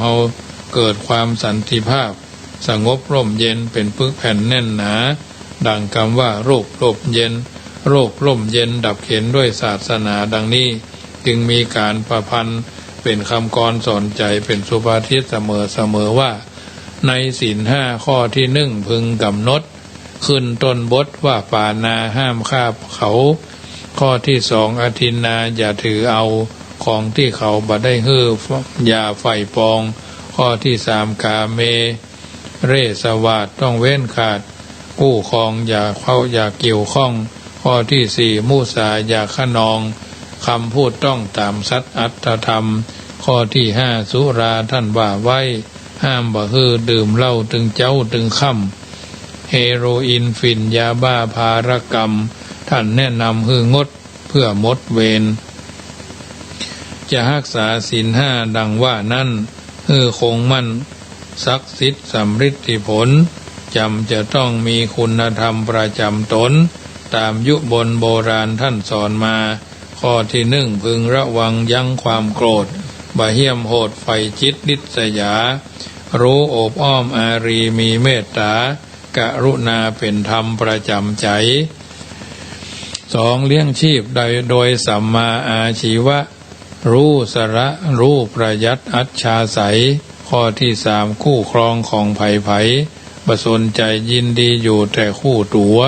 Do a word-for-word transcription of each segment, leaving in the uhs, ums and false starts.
เฮาเกิดความสันติภาพ สงบร่มเย็น เป๋นปึกแผ่นแน่นหนา ดังกำว่าโรคร่มเย็น โรคร่มเย็นดับเข็ญด้วยศาสนา ดังนี้ จึงมีก๋านประพันธ์เป๋นกำกรสอนใจ๋ เป๋นสุภาษิตเสมอๆ ว่า ในศีลห้าข้อตี้นึ่งพึงกำหนด ขึ้นต้นบทว่าปาณา ห้ามฆ่าเขา ข้อตี้สองอทินนา อย่าถือเอาของตี้เขาบ่ได้หื้อ อย่าใฝ่ปอง ข้อตี้สามกาเม เรสวาท ต้องเว้นขาด คู่ครองอย่าเข้าอย่าเกี่ยวข้อง ข้อตี้สี่มุสา อย่าคะนอง กำพูดต้องต๋ามสัตย์อัตธรรม ข้อตี้ห้าสุรา ต้านว่าไว้ ห้ามบ่หื้อดื่มเหล้าตึงเจ๊าตึงค่ำ เฮโรอีน ฝิ่น ยาบ้า พารกรรม ต้านแนะนำหื้องด เปื้อหมดเวร จะฮักษาศีลห้าดังว่านั้น หื้อคงมั่น ศักดิ์สิทธิ์สำริดผล จ๋ำจะต้องมีคุณธรรมประจ๋ำต๋น ต๋ามยุบนโบราณต้านสอนมา ข้อตี้นึ่งพึงระวังยั้งความโกรธ บ่เยี่ยมโหดใฝ่จิตริษยา รู้โอบอ้อมอารีย์มีเมตต๋า กรุณาเป๋นธรรมประจ๋ำใจ๋ สองเลี้ยงชีพโดย โดยสัมมาอาชีวะ รู้สละ รู้ประหยัดอัจฉาศัย ข้อตี้สามคู่ครองของใผๆ บ่สนใจ๋ยินดีอยู่แต่คู่ตั๋ว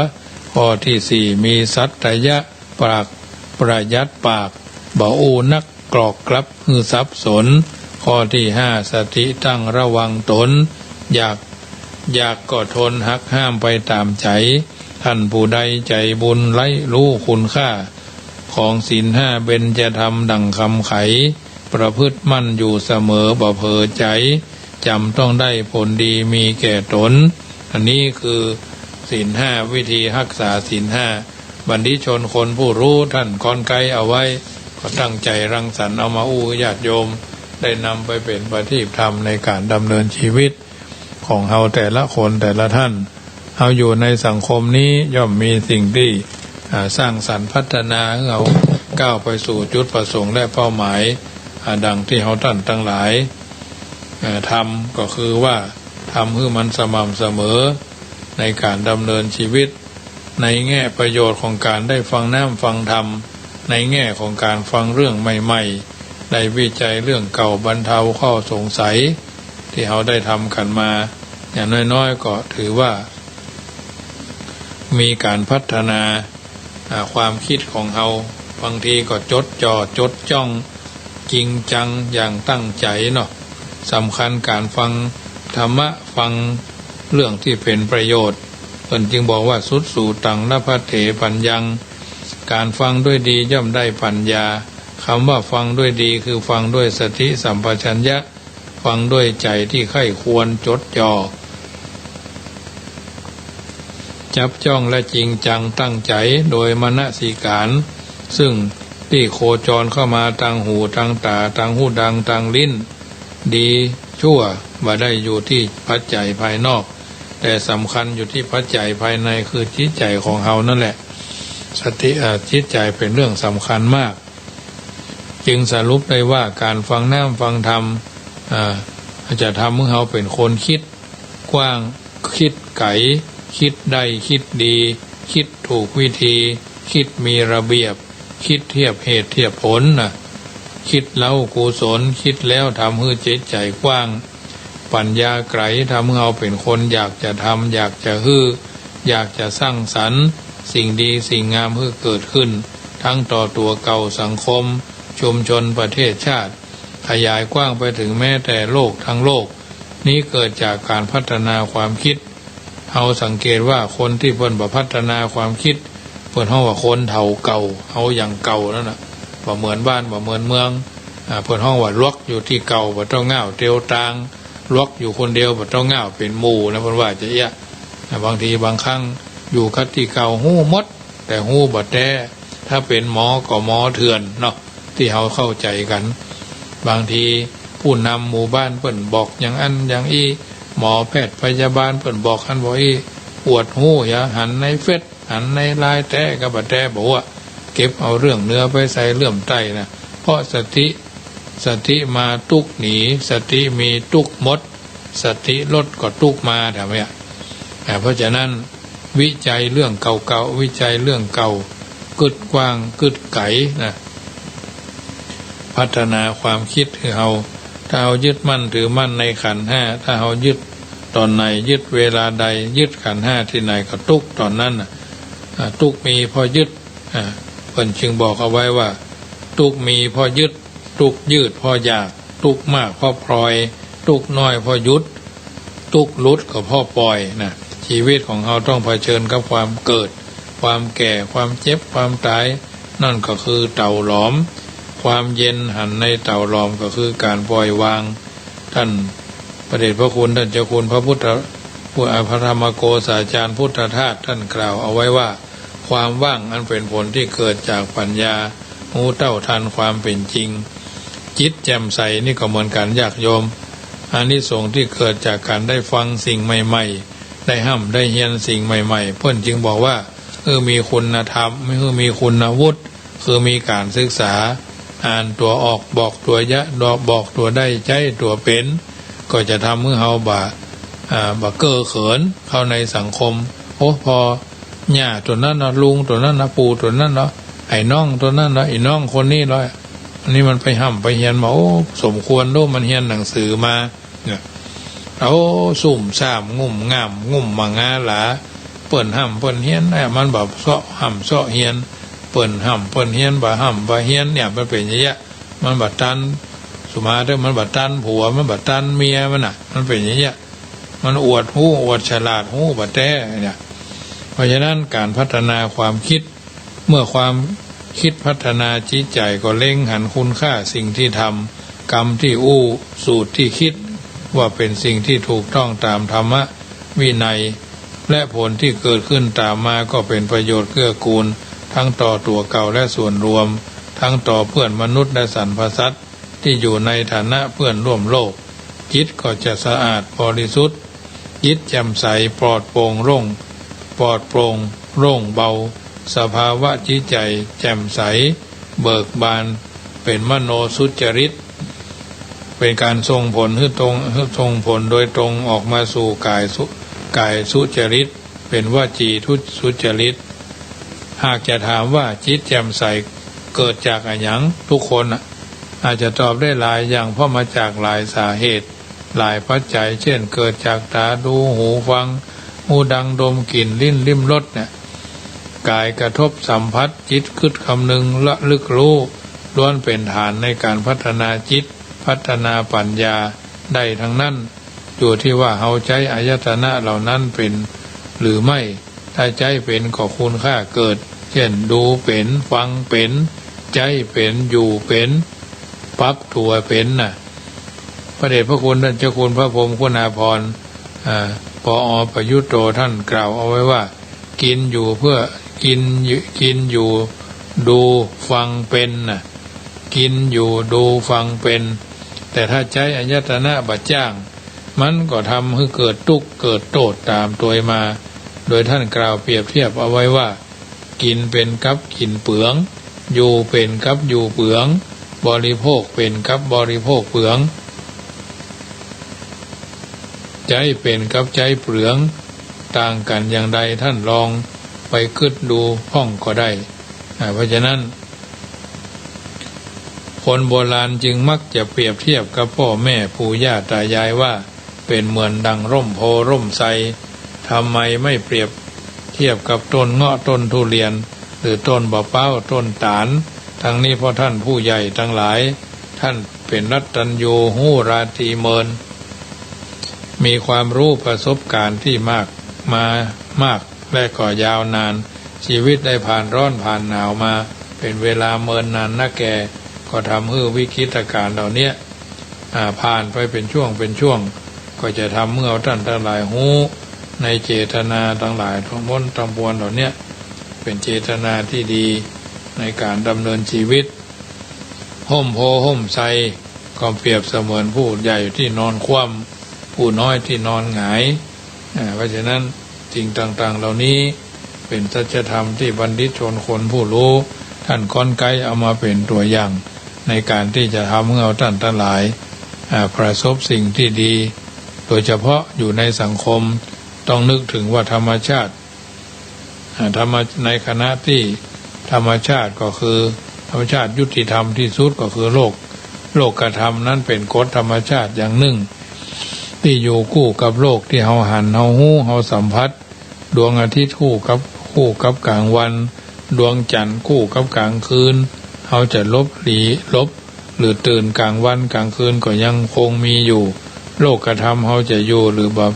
ข้อตี้สี่มีสัตยะ ปากประหยัดปาก บ่อู้นัก กรอกกลับหื้อสับสน ข้อตี้ห้าสติตั้งระวังต๋น อยาก อยากก็ทนหักห้ามไปต๋ามใจ๋ ต้านผู้ใดใจ๋บุญไร้รู้คุณค่า ของศีลห้าเบญจธรรมดั่งคำไข ประพฤติมั่นอยู่เสมอบ่เผลอใจ๋ จ๋ำต้องได้ผลดีมีแก่ต๋น อันนี้คือศีลห้า วิธีฮักษาศีลห้า บัณฑิตชนคนผู้ฮู้ต้านกรไกรเอาไว้ ก็ตั้งใจ๋รังสรรค์เอามาอู้ญาติโยม ได้นำไปเป๋นประทีปธรรมในก๋านดำเนินชีวิตของเฮาแต่ละคนแต่ละต้าน เฮาอยู่ในสังคมนี้ย่อมมีสิ่งตี้ อ่า สร้างสรรค์พัฒนาหื้อเฮาก้าวไปสู่จุดประสงค์และเป้าหมาย อ่า ดังตี้เฮาต้านตังหลาย อ่า ทำก็คือว่าทำหื้อมันสม่ำเสมอในก๋านดำเนินชีวิต ในแง่ประโยชน์ของก๋านได้ฟังน้ำฟังธรรม ในแง่ของก๋านฟังเรื่องใหม่ๆ ได้วิจัยเรื่องเก่า บรรเทาข้อสงสัย ตี้เฮาได้ทำกั๋นมา อย่างน้อยๆ ก็ถือว่ามีก๋านพัฒนา อ่า ความกึ๊ดของเฮา บางทีก็จดจ่อจดจ้อง จริงจังอย่างตั้งใจ๋เนาะ สำคัญก๋านฟังธรรมะ ฟังเรื่องตี้เป๋นประโยชน์ เปิ้นจึงบอกว่า สุตสูตัง ลภะเถ ปัญญัง ก๋านฟังด้วยดีย่อมได้ปัญญา กำว่าฟังด้วยดีคือฟังด้วยสติสัมปชัญญะ ฟังด้วยใจ๋ตี้ใค่ควรจดจ่อ จับจ้องและจริงจังตั้งใจ๋โดยมนสิก๋าร ซึ่งตี้โคจรเข้ามาตางหูตางต๋า ตางฮูดัง ตางลิ้น ดีชั่วบ่ได้อยู่ตี้ปัจจัยภายนอก แต่สำคัญอยู่ตี้ปัจจัยภายในคือจิตใจ๋ของเฮานั่นแหละ สติ เอ่อ จิตใจ๋เป๋นเรื่องสำคัญมาก จึงสรุปได้ว่าก๋านฟังน้ำฟังธรรม อ่า จะทำหื้อเฮาเป๋นคนกึ๊ดกว้าง กึ๊ดไก๋ กึ๊ดได้กึ๊ดดี กึ๊ดถูกวิธี กึ๊ดมีระเบียบ กึ๊ดเทียบเหตุเทียบผลนะ กึ๊ดเล้ากุศล กึ๊ดแล้วทำหื้อจิตใจ๋กว้าง ปัญญาไก๋ ทำหื้อเฮาเป๋นคนอยากจะทำ อยากจะหื้อ อยากจะสร้างสรรค์สิ่งดีสิ่งงามหื้อเกิดขึ้น ทั้งต่อตั๋วเก่า สังคม ชุมชน ประเทศชาติ ขยายกว้างไปเถิงแม้แต่โลกทั้งโลก นี้เกิดจากก๋านพัฒนาความกึ๊ด เฮาสังเกตว่าคนตี้เปิ้นบ่พัฒนาความกึ๊ด เปิ้นฮ้องว่าคนเฒ่าเก่า เฮาอย่างเก่านั่นน่ะ บ่เหมือนบ้าน บ่เหมือนเมือง อ่า เปิ้นฮ้องว่าหลวกอยู่ตี้เก่า บ่เต้าง่าวเตียวตาง หลวกอยู่คนเดียว บ่เต้าง่าวเป๋นหมู่นะ เปิ้นว่าจะเอี้ยะ อ่า บางทีบางครั้งอยู่กั๋นตี้เก่าฮู้หมด แต่ฮู้บ่แต๊ ถ้าเป๋นหมอก็หมอเถื่อนเนาะ ตี้เฮาเข้าใจ๋กั๋น บางทีผู้นำหมู่บ้านเปิ้นบอกอย่างอั้นอย่างอี้ หมอแพทย์พยาบาลเปิ้นบอกอั้นบอกอี้ อวดฮู้ อย่าหันในเฟซ หันในไลน์ แต๊ก็บ่แต๊บ่ฮู้ เก็บเอาเรื่องเหนือไปใส่เรื่องใต้นะ เพราะสติ สติมาตุ๊กข์หนี สติมีตุ๊กข์หมด สติลดก็ตุ๊กข์มา ถามเนี่ย อ่า เพราะฉะนั้นวิจัยเรื่องเก่าๆ วิจัยเรื่องเก่า กึ๊ดกว้างกึ๊ดไก๋นะ พัฒนาความกึ๊ดหื้อเฮา ถ้าเฮายึดมั่นถือมั่นในขันธ์ห้า ถ้าเฮายึดต๋อนไหน ยึดเวลาใด ยึดขันธ์ห้าตี้ไหนก็ตุ๊กข์ต๋อนนั้นน่ะ อ่า ตุ๊กข์มีเพราะยึด อ่า เปิ้นจึงบอกเอาไว้ว่า ตุ๊กข์มีเพราะยึด ตุ๊กข์ยืดเพราะอยาก ตุ๊กข์มากเพราะปล่อย ตุ๊กข์น้อยเพราะหยุด ตุ๊กข์หลุดก็เพราะปล่อยนะ ชีวิตของเฮาต้องเผชิญกับความเกิด ความแก่ ความเจ็บ ความต๋าย นั่นก็คือเต้าหลอม ความเย็นหันในเต้าหลอมก็คือก๋านปล่อยวาง ท่านพระเดชพระคุณ ท่านเจ้าคุณพระพุทธ พระธรรมโกษาจารย์พุทธทาส ท่านกล่าวเอาไว้ว่า ความว่างอันเป๋นผลตี้เกิดจากปัญญา ฮู้เต้าตันความเป๋นจริง จิตแจ่มใสนี่ก็เหมือนกั๋นญาติโยม อานิสงส์ตี้เกิดจากก๋านได้ฟังสิ่งใหม่ๆ ได้ฮ่ำได้เฮียนสิ่งใหม่ๆ เปิ้นจึงบอกว่า เออ มีคุณธรรม เออ มีคุณวุฒิ คือมีก๋านศึกษา อ่านตั๋วออก บอกตั๋วยะ บอกตั๋วได้ ใจ๊ตั๋วเป๋น ก็จะทำหื้อเฮาบ่ อ่า บ่เก้อเขินเข้าในสังคม โอ้ พ่อย่าตั๋วนั้นเนาะ ลุงตั๋วนั้นเนาะ ปู่ตั๋วนั้นเนาะ ไอ้น้องตั๋วนั้นเนาะ ไอ้น้องคนนี้เนาะ อันนี้มันไปฮ่ำไปเฮียนมา โอ้ สมควรโล มันเฮียนหนังสือมา เนี่ย โอ้ ซุ่มซ่ามงุ่มง่ามงุ่มหม่างาหลา เปิ้นฮ่ำเปิ้นเฮียน เอ้ย มันบ่เซาะฮ่ำเซาะเฮียน เปิ้นฮ่ำเปิ้นเฮียน บ่ฮ่ำบ่เฮียนเนี่ย มันเป๋นอย่างเงี้ย มันบ่ตัน สุภาพเถอะ มันบ่ตันผัว มันบ่ตันเมียมันน่ะ มันเป๋นอย่างเงี้ย มันอวดฮู้อวดฉลาด ฮู้บ่แต๊เนี่ย เพราะฉะนั้นก๋านพัฒนาความกึ๊ด เมื่อความกึ๊ดพัฒนาจิตใจ๋ก็เล็งหันคุณค่าสิ่งตี้ทำ กรรมตี้อู้ สูตรตี้กึ๊ด ว่าเป๋นสิ่งตี้ถูกต้องต๋ามธรรมวินัย และผลตี้เกิดขึ้นต๋ามมาก็เป๋นประโยชน์เกื้อกูล ทั้งต่อตั๋วเก่าและส่วนรวม ทั้งต่อเปื้อนมนุษย์และสรรพสัตว์ตี้อยู่ในฐานะเปื้อนร่วมโลก จิตก็จะสะอาดบริสุทธิ์ จิตแจ่มใสปลอดโปร่งโล่ง ปลอดโปร่งโล่งเบา สภาวะจิตใจ๋แจ่มใสเบิกบาน เป๋นมโนสุจริต เป๋นก๋านส่งผลหื้อตรง หื้อส่งผลโดยตรงออกมาสู่ก๋ายสุ ก๋ายสุจริต เป๋นวจีทุ สุจริต หากจะถามว่าจิตแจ่มใสเกิดจากอะหยัง ทุกคนน่ะอาจจะตอบได้หลายอย่าง เพราะมาจากหลายสาเหตุ หลายปัจจัย เช่น เกิดจากต๋าดู หูฟัง ฮู้ดัง ดมกลิ่น ลิ้นลิ้มรสเนี่ย ก๋ายกระทบสัมผัส จิตกึ๊ดคำนึง ระลึกฮู้ ล้วนเป๋นฐานในก๋านพัฒนาจิต พัฒนาปัญญาได้ทั้งนั้น อยู่ตี้ว่าเฮาใจ๊อายตนะเหล่านั้นเป๋นหรือไม่ ถ้าใจ๊เป๋นก็คุณค่าเกิด เช่น ดูเป๋น ฟังเป๋น ใจ๊เป๋น อยู่เป๋น ปรับตั๋วเป๋นน่ะ พระเดชพระคุณท่านเจ้าคุณพระพรหมคุณาภรณ์ อ่า ปอ.ประยุตโต ท่านกล่าวเอาไว้ว่า กินอยู่เพื่อ กินอยู่ กินอยู่ดูฟังเป๋นน่ะ กินอยู่ดูฟังเป๋น แต่ถ้าใจ๊อายตนะบ่จ้าง มันก็ทำหื้อเกิดตุ๊กข์เกิดโต้ษต๋ามตวยมา โดยท่านกล่าวเปรียบเทียบเอาไว้ว่า กิ๋นเป๋นกับกิ๋นเปือง อยู่เป๋นกับอยู่เปือง บริโภคเป๋นกับบริโภคเปือง ใจ๊เป๋นกับใจ๊เปือง ต่างกั๋นอย่างใด ท่านลองไปกึ๊ดดูพ่องก็ได้ อ่า เพราะฉะนั้น คนโบราณจึงมักจะเปรียบเทียบกับป้อแม่ปู่ย่าต๋ายายว่า เป๋นเหมือนดั่งร่มโพธิ์ร่มไทร ทำไมไม่เปรียบเทียบกับต้นเงาะต้นทุเรียน หรือต้นบ่าป๊าวต้นต๋าล ทั้งนี้เพราะท่านผู้ใหญ่ตังหลาย ท่านเป๋นรัตตัญญู ฮู้ราตรีเมิน มีความฮู้ประสบก๋ารณ์ตี้มาก มามาก และก็ยาวนาน ชีวิตได้ผ่านร้อนผ่านหนาวมา เป๋นเวลาเมินนานนักแก่ ก็ทำหื้อวิกฤตก๋ารณ์เหล่าเนี้ย อ่า ผ่านไปเป๋นช่วงเป๋นช่วง ก็จะทำหื้อเฮาต้านตังหลายฮู้ ในเจตนาตังหลายตังมวลตังปวงเหล่าเนี้ย เป๋นเจตนาตี้ดีในก๋านดำเนินชีวิต ฮ่มโพธิ์ฮ่มไทร ก็เปรียบเสมือนผู้ใหญ่ตี้นอนคว่ำ ผู้น้อยตี้นอนหงาย อ่า เพราะฉะนั้นสิ่งต่างๆ เหล่านี้เป๋นสัจธรรมตี้บัณฑิตชนคนผู้ฮู้ ท่านก๊อนไก๊เอามาเป๋นตั๋วอย่าง ในก๋านตี้จะทำหื้อเฮาต้านตังหลาย อ่า ประสบสิ่งตี้ดี โดยเฉพาะอยู่ในสังคม ต้องนึกเถิงว่าธรรมชาติ อ่า ธรรม- ในขณะตี้ธรรมชาติก็คือ ธรรมชาติยุติธรรมตี้สุดก็คือโลก โลกธรรมนั้นเป๋นกฎธรรมชาติอย่างนึ่ง ตี้อยู่กู้กับโลกตี้เฮาหัน เฮาฮู้ เฮาสัมผัส ดวงอาทิตย์คู่กับ คู่กับก๋างวัน ดวงจั๋นทร์คู่กับก๋างคืน เฮาจะหลบหลี หลบ หรือตื่นก๋างวันก๋างคืนก็ยังคงมีอยู่ โลกธรรมเฮาจะอยู่หรือบ่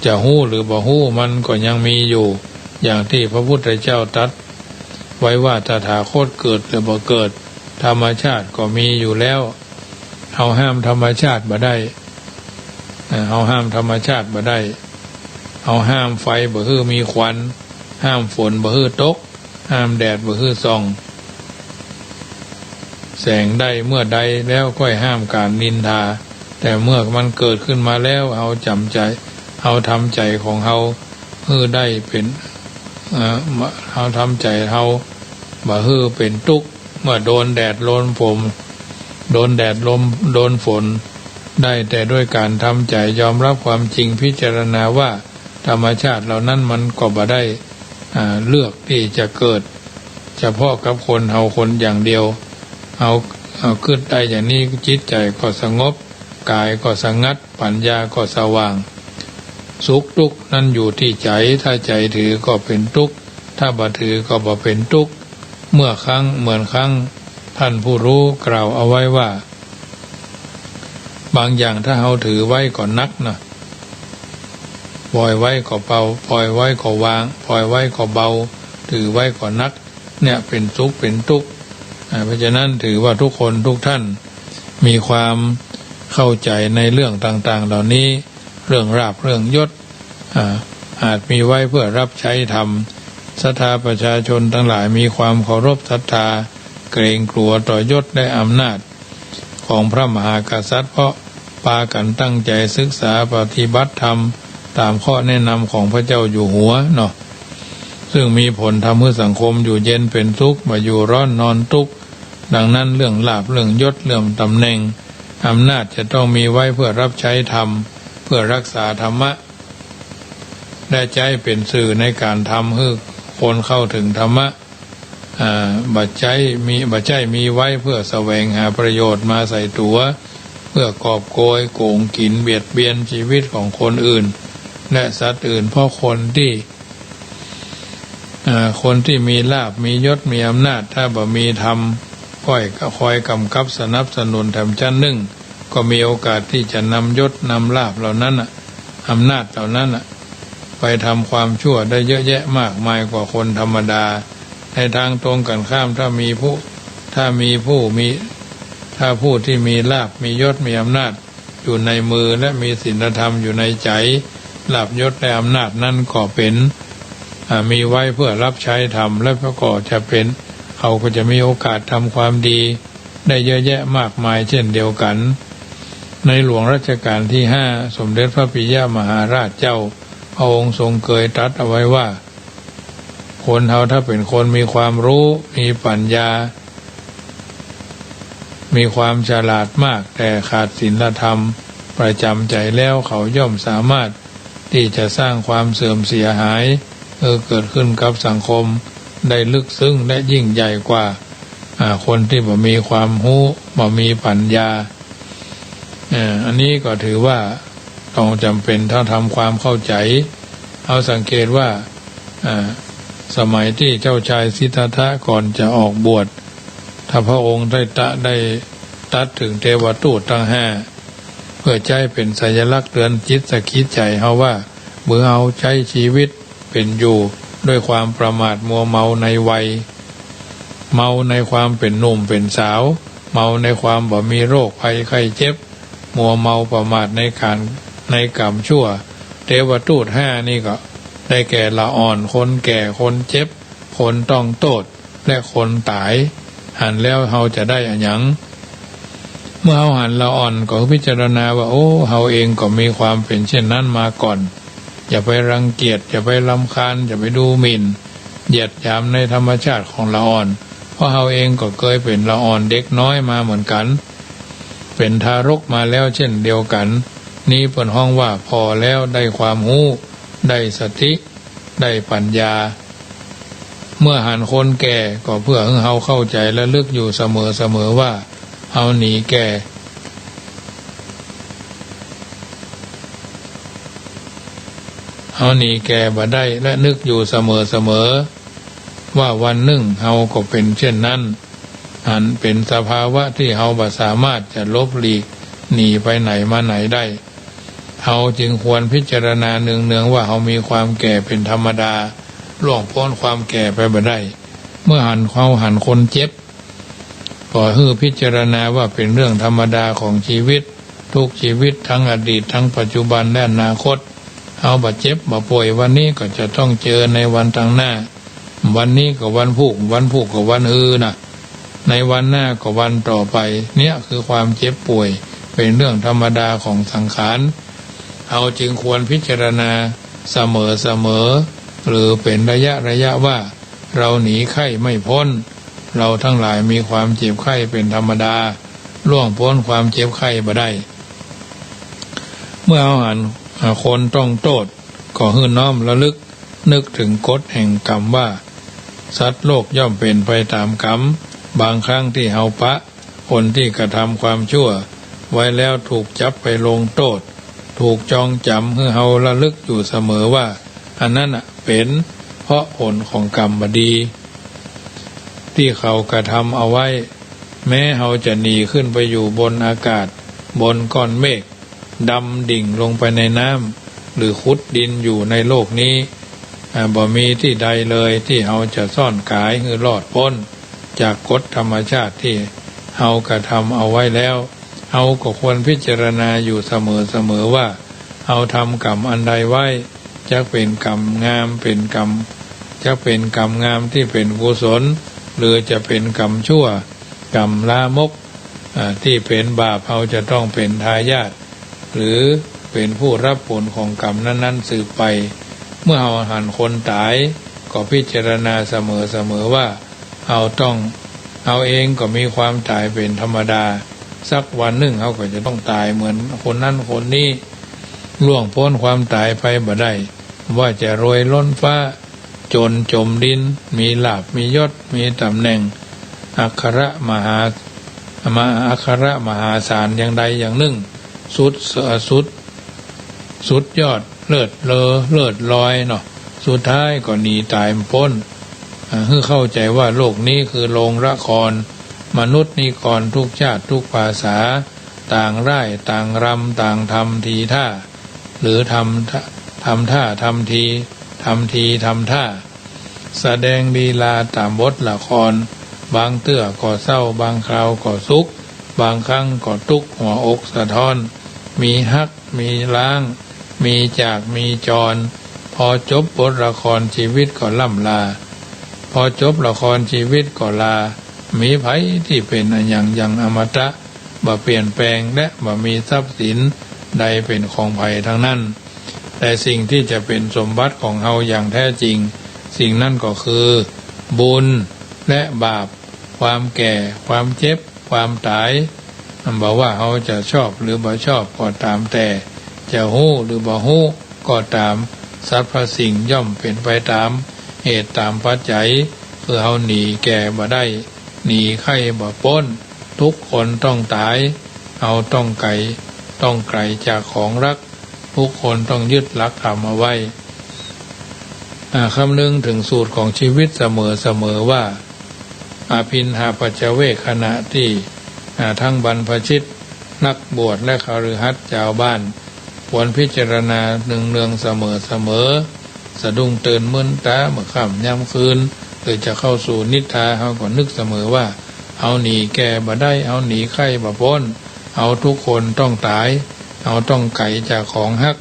จะฮู้หรือบ่ฮู้ มันก็ยังมีอยู่ อย่างตี้พระพุทธเจ้าตรัสไว้ว่า ตถาคตเกิดหรือบ่เกิด ธรรมชาติก็มีอยู่แล้ว เฮาห้ามธรรมชาติบ่ได้ เอ่อ เฮาห้ามธรรมชาติบ่ได้ เฮาห้ามไฟบ่หื้อมีควัน ห้ามฝนบ่หื้อตก ห้ามแดดบ่หื้อส่อง แสงได้เมื่อใดแล้วค่อยห้ามก๋านนินทา แต่เมื่อมันเกิดขึ้นมาแล้ว เฮาจ๋ำใจ๋ เฮาทำใจ๋ของเฮาหื้อได้เป๋น เอ่อ เฮาทำใจ๋เฮาบ่หื้อเป๋นตุ๊กข์ เมื่อโดนแดดโดนฝน โดนแดดลม โดนฝน ได้แต่ด้วยก๋านทำใจ๋ยอมรับความจริง พิจารณาว่าธรรมชาติเหล่านั้นมันก็บ่ได้ อ่า เลือกตี้จะเกิดเฉพาะกับคนเฮาคนอย่างเดียว เฮา เฮากึ๊ดได้อย่างนี้ จิตใจ๋ก็สงบ ก๋ายก็สงัด ปัญญาก็สว่าง สุขตุ๊กข์นั้นอยู่ตี้ใจ๋ ถ้าใจ๋ถือก็เป๋นตุ๊กข์ ถ้าบ่ถือก็บ่เป๋นตุ๊กข์ เมื่อครั้ง เหมือนครั้งท่านผู้รู้กล่าวเอาไว้ว่า บางอย่างถ้าเฮาถือไว้ก็หนักนะ ปล่อยไว้ก็เบา ปล่อยไว้ก็วาง ปล่อยไว้ก็เบา ถือไว้ก็หนัก เนี่ยเป๋นสุขเป๋นตุ๊กข์ อ่า เพราะฉะนั้นถือว่าทุกคนทุกท่านมีความเข้าใจ๋ในเรื่องต่างๆ เหล่านี้ เรื่องลาภเรื่องยศ อ่า อาจมีไว้เพื่อรับใช้ธรรม ศรัทธาประชาชนตังหลายมีความเคารพศรัทธา เกรงกลัวต่อยศและอำนาจของพระมหากษัตริย์ เพราะปากั๋นตั้งใจ๋ศึกษาปฏิบัติธรรมต๋ามข้อแนะนำของพระเจ้าอยู่หัวเนาะ ซึ่งมีผลทำหื้อสังคมอยู่เย็นเป๋นสุข บ่อยู่ร้อนนอนตุ๊กข์ ดังนั้นเรื่องลาภเรื่องยศเรื่องต๋ำแหน่งอำนาจจะต้องมีไว้เพื่อรับใช้ธรรม เพื่อรักษาธรรมะ และใจ๊เป๋นสื่อในก๋านทำหื้อคนเข้าเถิงธรรมะ อ่า บ่ใจ้มี บ่ใจ้มีไว้เพื่อแสวงหาประโยชน์มาใส่ตั๋ว เพื่อกอบโกย โก๋งกิ๋น เบียดเบียนชีวิตของคนอื่น และสัตว์อื่น เพราะคนตี้ อ่า คนตี้มีลาภ มียศ มีอำนาจ ถ้าบ่มีธรรม คอย คอยก๋ำกับสนับสนุนแถมจั๊นนึ่ง ก็มีโอกาสตี้จะนำยศ นำลาภเหล่านั้นน่ะ อำนาจเหล่านั้นน่ะ ไปทำความชั่วได้เยอะแยะมากมายกว่าคนธรรมดา ในทางตรงกันข้าม ถ้ามีผู้ ถ้ามีผู้มี ถ้าผู้ตี้มีลาภ มียศ มีอำนาจอยู่ในมือ และมีศีลธรรมอยู่ในใจ๋ ลาภยศและอำนาจนั้นก็เป๋น อ่า มีไว้เพื่อรับใช้ธรรม และก็จะเป๋น เขาก็จะมีโอกาสทำความดีได้เยอะแยะมากมายเช่นเดียวกั๋น ในหลวงรัชกาลตี้ห้า สมเด็จพระปิยมหาราชเจ้า พระองค์ทรงเกยตรัสเอาไว้ว่า คนเฮาถ้าเป๋นคนมีความฮู้ มีปัญญา มีความฉลาดมาก แต่ขาดศีลธรรมประจ๋ำใจ๋แล้ว เขาย่อมสามารถตี้จะสร้างความเสื่อมเสียหาย เออ เกิดขึ้นกับสังคมได้ลึกซึ้งและยิ่งใหญ่กว่า อ่า คนตี้บ่มีความฮู้ บ่มีปัญญา เอ่อ อันนี้ก็ถือว่าต้องจ๋ำเป๋นต้องทำความเข้าใจ๋ เฮาสังเกตว่า อ่า สมัยตี้เจ้าชายสิทธัตถะก่อนจะออกบวช ถ้าพระองค์ได้ตะ- ได้ตรัสเถิงเทวทูตตังห้า เพื่อใจ๊เป๋นสัญลักษณ์เตือนจิตสะกิดใจ๋เฮาว่า เมื่อเฮาใจ๊ชีวิตเป๋นอยู่ด้วยความประมาทมัวเมาในวัย เมาในความเป๋นหนุ่มเป๋นสาว เมาในความบ่มีโรคภัยไข้เจ็บ มัวเมาประมาทในก๋าน ในก๋ามชั่ว เทวทูตห้านี่ก็ได้แก่ละอ่อน คนแก่ คนเจ็บ คนต้องโต้ษ และคนต๋าย หันแล้วเฮาจะได้อะหยัง เมื่อเฮาหันละอ่อนก็พิจารณาว่า โอ้ เฮาเองก็มีความเป๋นเช่นนั้นมาก่อน อย่าไปรังเกียจ อย่าไปรำคาญ อย่าไปดูหมิ่น เหยียดหยามในธรรมชาติของละอ่อน ราะเฮาเองก็เกยเป๋นละอ่อนเด็กน้อยมาเหมือนกั๋น เป๋นทารกมาแล้วเช่นเดียวกั๋น นี้เปิ้นฮ้องว่าผ่อแล้วได้ความฮู้ ได้สติ ได้ปั๋ญญา เมื่อหันคนแก่ก็เปื้อหื้อเฮาเข้าใจ๋ระลึกอยู่เสมอๆ ว่า เฮาหนีแก่ เฮาหนีแก่บ่ได้ และนึกอยู่เสมอๆ ว่าวันนึ่งเฮาก็เป๋นเจ้นนั้น อันเป๋นสภาวะตี้เฮาบ่สามารถจะหลบหลีกหนีไปไหนมาไหนได้ เฮาจึงควรพิจารณาเนืองๆ ว่าเฮามีความแก่เป๋นธรรมดา ล่วงป๊นความแก่ไปบ่ได้ เมื่อหัน เฮาหันคนเจ็บ ก็หื้อพิจารณาว่าเป๋นเรื่องธรรมดาของชีวิต ทุกชีวิต ทั้งอดีต ทั้งปัจจุบัน และอนาคต เฮาบ่เจ็บบ่ป่วยวันนี้ก็จะต้องเจอในวันตางหน้า วันนี้ก็วันพูก วันพูกก็วันฮือนะ ในวันหน้าก็วันต่อไป เนี่ยคือความเจ็บป่วย เป๋นเรื่องธรรมดาของสังขาร เฮาจึงควรพิจารณาเสมอๆ หรือเป๋นระยะๆ ว่า เฮาหนีไข้ไม่ป๊น เฮาตังหลายมีความเจ็บไข้เป๋นธรรมดา ล่วงป๊นความเจ็บไข้บ่ได้ เมื่อเฮาหันคนต้องโต้ษ ก็หื้อน้อมระลึกนึกเถิงกฎแห่งกรรมว่า สัตว์โลกย่อมเป๋นไปต๋ามกรรม บางครั้งตี้เฮาปะคนตี้กระทำความชั่วไว้แล้วถูกจับไปลงโต้ษ ถูกจองจ๋ำ หื้อเฮาระลึกอยู่เสมอว่า อันนั้นน่ะเป๋นเพราะผลของกรรมบ่ดี ตี้เขากระทำเอาไว้ แม้เฮาจะหนีขึ้นไปอยู่บนอากาศ บนก้อนเมฆ ดำดิ่งลงไปในน้ำ หรือขุดดินอยู่ในโลกนี้ อ่า บ่มีตี้ใดเลยตี้เฮาจะซ่อนก๋ายหื้อรอดป๊นจากกฎธรรมชาติตี้เฮากระทำเอาไว้แล้ว เฮาก็ควรพิจารณาอยู่เสมอๆ ว่า เฮาทำกรรมอันใดไว้ จักเป๋นกรรมงาม เป๋นกรรม จักเป๋นกรรมงามตี้เป๋นกุศล หรือจะเป๋นกรรมชั่ว กรรมลามก อ่า ตี้เป๋นบาป เฮาจะต้องเป๋นทายาท หรือเป๋นผู้รับผลของกรรมนั้นๆ สืบไป เมื่อเฮาหันคนต๋าย ก็พิจารณาเสมอๆ ว่า เฮาต้อง เฮาเองก็มีความต๋ายเป๋นธรรมดา สักวันนึ่งเฮาก็จะต้องต๋ายเหมือนคนนั้นคนนี้ ล่วงป๊นความต๋ายไปบ่ได้ ว่าจะรวยล้นฟ้า จนจ๋มดิน มีลาภ มียศ มีต๋ำแหน่ง อัครมหา มหา อัครมหาศาลอย่างใดอย่างนึ่ง สุด สุด สุดยอด เลิศเลอ เลิศลอยเนาะ สุดท้ายก็หนีต๋ายบ่ป๊น อ่า หื้อเข้าใจ๋ว่าโลกนี้คือโรงละคร มนุษย์นิกรทุกชาติทุกภาษา ต่างร่าย ต่างรำ ต่างทำทีท่า หรือทำ ทำท่า ทำที ทำที ทำท่า แสดงลีลาต๋ามบทละคร บางเตื้อก็เศร้า บางคราวก็สุข บางครั้งก็ตุ๊กหัวอกสะท้อน มีฮัก มีฮ้าง มีจาก มีจร พอจบบทละครชีวิตก็ล่ำลา พอจบละครชีวิตก็ลา มีใผตี้เป๋นอะหยังยังอมตะ บ่เปลี่ยนแปลง และบ่มีทรัพย์สินใดเป๋นของใผตังนั้น แต่สิ่งตี้จะเป๋นสมบัติของเฮาอย่างแท้จริง สิ่งนั้นก็คือ บุญและบาป ความแก่ ความเจ็บ ความต๋าย บ่ว่าเฮาจะชอบหรือบ่ชอบก็ต๋ามแต่ จะฮู้หรือบ่ฮู้ก็ต๋าม สรรพสิ่งย่อมเป๋นไปต๋ามเหตุต๋ามปัจจัย คือเฮาหนีแก่บ่ได้ หนีไข้บ่ป๊น ทุกคนต้องต๋าย เฮาต้องไก๋ ต้องไก๋จากของฮัก ทุกคนต้องยึดหลักธรรมเอาไว้ อ่า คำนึงเถิงสูตรของชีวิตเสมอๆ ว่า อภิณหปัจจเวกขณะตี้ อ่า ทั้งบรรพชิต นักบวช และคฤหัสถ์จาวบ้าน ควรพิจารณาเนืองๆ เสมอๆ สะดุ้งตื่นมึนต๋าเมื่อค่ำยามคืน หรือจะเข้าสู่นิทรา เฮาก็นึกเสมอว่า เฮาหนีแก่บ่ได้ เฮาหนีไข้บ่ป๊น เฮาทุกคนต้องต๋าย เฮาต้องไก๋จากของฮัก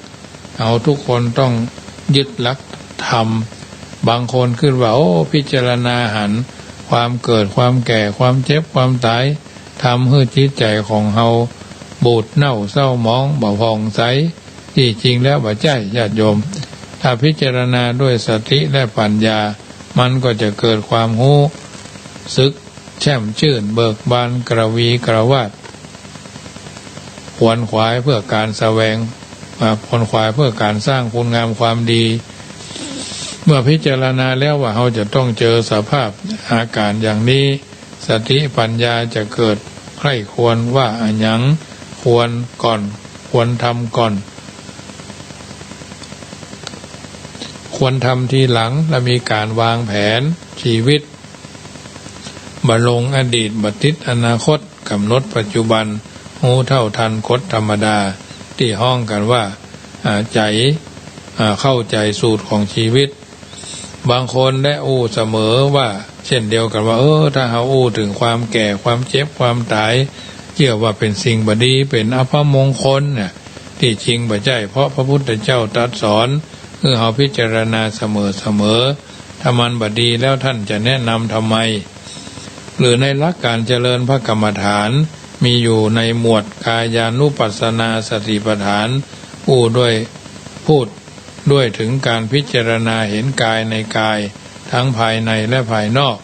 เฮาทุกคนต้องยึดหลักธรรม บางคนกึ๊ดว่า โอ้ พิจารณาหันความเกิด ความแก่ ความเจ็บ ความต๋าย ทำหื้อจิตใจ๋ของเฮาบูดเน่าเศร้าหมอง บ่ผ่องใส ตี้จริงแล้วบ่ใจ้ ญาติโยม ถ้าพิจารณาด้วยสติและปัญญา มันก็จะเกิดความฮู้สึก แช่มชื่นเบิกบานกระวีกระวาด ขวนขวายเพื่อการแสวง อ่า ขวนขวายเพื่อการสร้างคุณงามความดี เมื่อพิจารณาแล้วว่าเฮาจะต้องเจอสภาพอาการอย่างนี้ สติปัญญาจะเกิดใคร่ครวญว่าอะหยังควรก่อน ควรทำก่อน ควรทำทีหลัง และมีการวางแผนชีวิต บ่หลงอดีต บ่ติดอนาคต กำหนดปัจจุบัน ฮู้เท่าทันกฎธรรมดา ตี้ฮ้องกั๋นว่า อ่า ใจ๋ อ่า เข้าใจ๋สูตรของชีวิต บางคนแลอู้เสมอว่า เช่นเดียวกั๋นว่า เออ ถ้าเฮาอู้เถิงความแก่ ความเจ็บ ความต๋าย เจื้อว่าเป๋นสิ่งบ่ดี เป๋นอัปมงคลน่ะ ตี้จริงบ่ใจ้ เพราะพระพุทธเจ้าตรัสสอนหื้อเฮาพิจารณาเสมอๆ ถ้ามันบ่ดีแล้วท่านจะแนะนำทำไม หรือในหลักการเจริญพระกรรมฐาน มีอยู่ในหมวดกายานุปัสสนาสติปัฏฐาน อู้ด้วย พูดด้วยเถิงการพิจารณาเห็นกายในกาย ทั้งภายในและภายนอก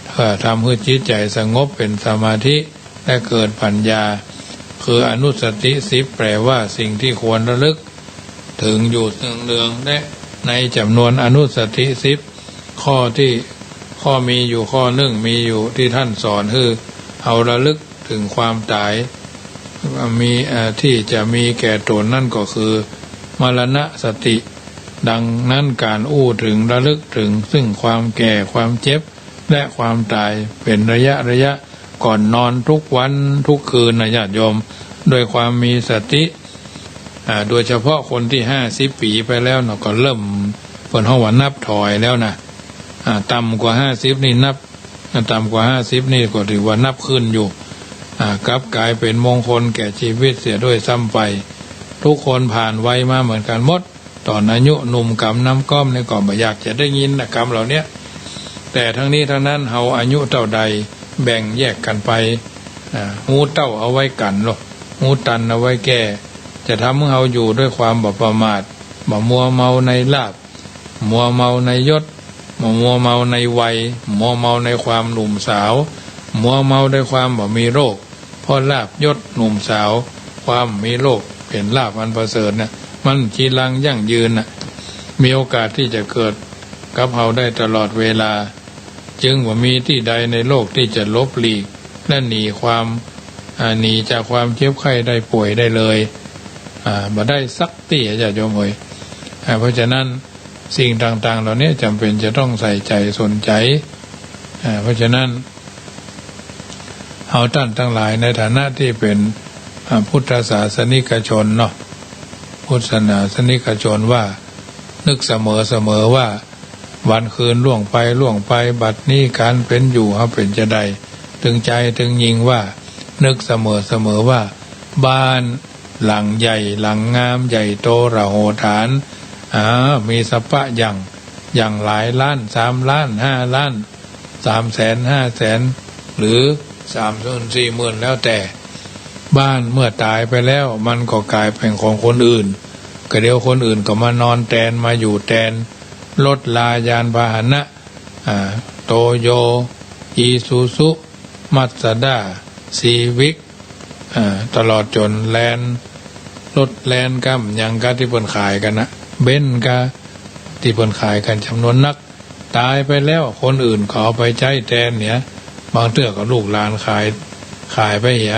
เพื่อทำหื้อจิตใจ๋สงบเป๋นสมาธิ และเกิดปัญญา คืออนุสติสิบ แปลว่าสิ่งที่ควรระลึกเถิงอยู่เนืองๆ และในจ๋ำนวนอนุสติสิบข้อตี้ ข้อมีอยู่ข้อนึ่งมีอยู่ตี้ท่านสอนหื้อเฮาระลึกเถิงความต๋าย มี เอ่อ ตี้จะมีแก่ต๋นนั้นก็คือ มรณสติ ดังนั้นการอู้เถิงระลึกเถิงซึ่งความแก่ ความเจ็บ และความต๋ายเป๋นระยะระยะ ก่อนนอนทุกวันทุกคืนนะญาติโยม ด้วยความมีสติ อ่า โดยเฉพาะคนตี้ห้าสิบปี๋ไปแล้วเนาะ ก็เริ่ม เปิ้นฮ้องว่านับถอยแล้วนะ อ่า ต่ำกว่าห้าสิบนี่นับ อ่า ต่ำกว่าห้าสิบนี่ก็ถือว่านับขึ้นอยู่ อ่า กลับกลายเป๋นมงคลแก่ชีวิตเสียด้วยซ้ำไป ทุกคนผ่านวัยมาเหมือนกั๋นหมด ต๋อนอายุหนุ่มก๋ำนำก๊อมนี่ก็บ่อยากจะได้ยินนะ กำเหล่าเนี้ย แต่ทั้งนี้ทั้งนั้น เฮาอายุเต้าใด แบ่งแยกกั๋นไป อ่า ฮู้เต้าเอาไว้กั๋นเนาะ ฮู้ตันเอาไว้แก้ จะทำหื้อเฮาอยู่ด้วยความบ่ประมาท บ่มัวเมาในลาภ มัวเมาในยศ บ่มัวเมาในวัย มัวเมาในความหนุ่มสาว มัวเมาในความบ่มีโรค เพราะลาภยศหนุ่มสาว ความมีโรค เป๋นลาภอันประเสริฐน่ะ มันจีรังยั่งยืนน่ะ มีโอกาสตี้จะเกิดกับเฮาได้ตลอดเวลา จึงบ่มีตี้ใดในโลกตี้จะหลบหลีก และหนีความ อ่า หนีจากความเจ็บไข้ได้ป่วยได้เลย อ่า บ่ได้สักตี้ ญาติโยมเอ๋ย อ่า เพราะฉะนั้น สิ่งต่างๆ เหล่านี้จ๋ำเป๋นจะต้องใส่ใจ๋สนใจ๋ อ่า เพราะฉะนั้น เฮาต้านตังหลายในฐานะตี้เป๋น อ่า พุทธศาสนิกชนเนาะ พุทธศาสนิกชนว่า นึกเสมอๆ ว่า วันคืนล่วงไปล่วงไป บัดนี้ก๋านเป๋นอยู่เฮาเป๋นจาใด ตึงใจ๋ตึงยิงว่า นึกเสมอๆ ว่า บ้านหลังใหญ่หลังงามใหญ่โตระโหฐาน อ่า มีสัพพะหยั่ง หยั่งหลายล้าน สามล้าน ห้าล้าน สามแสน ห้าแสน หรือสามหมื่น สี่หมื่น แล้วแต่ บ้านเมื่อต๋ายไปแล้ว มันก็ก๋ายเป๋นของคนอื่น ก็เดี๋ยวคนอื่นก็มานอนแตน มาอยู่แตน รถลายานพาหนะ อ่า โตโย อีซูซุ มัซด้า ซีวิค อ่า ตลอดจ๋นแลนด์ รถแลนด์ก้ำหยังก้าตี้เปิ้นขายกั๋นนะ เบนซ์ก้าตี้เปิ้นขายกั๋นจ๋ำนวนนัก ต๋ายไปแล้ว คนอื่นก็เอาไปใจ๊แตนเหีย บางเตื้อก็ลูกหลานขาย ขายไปเหีย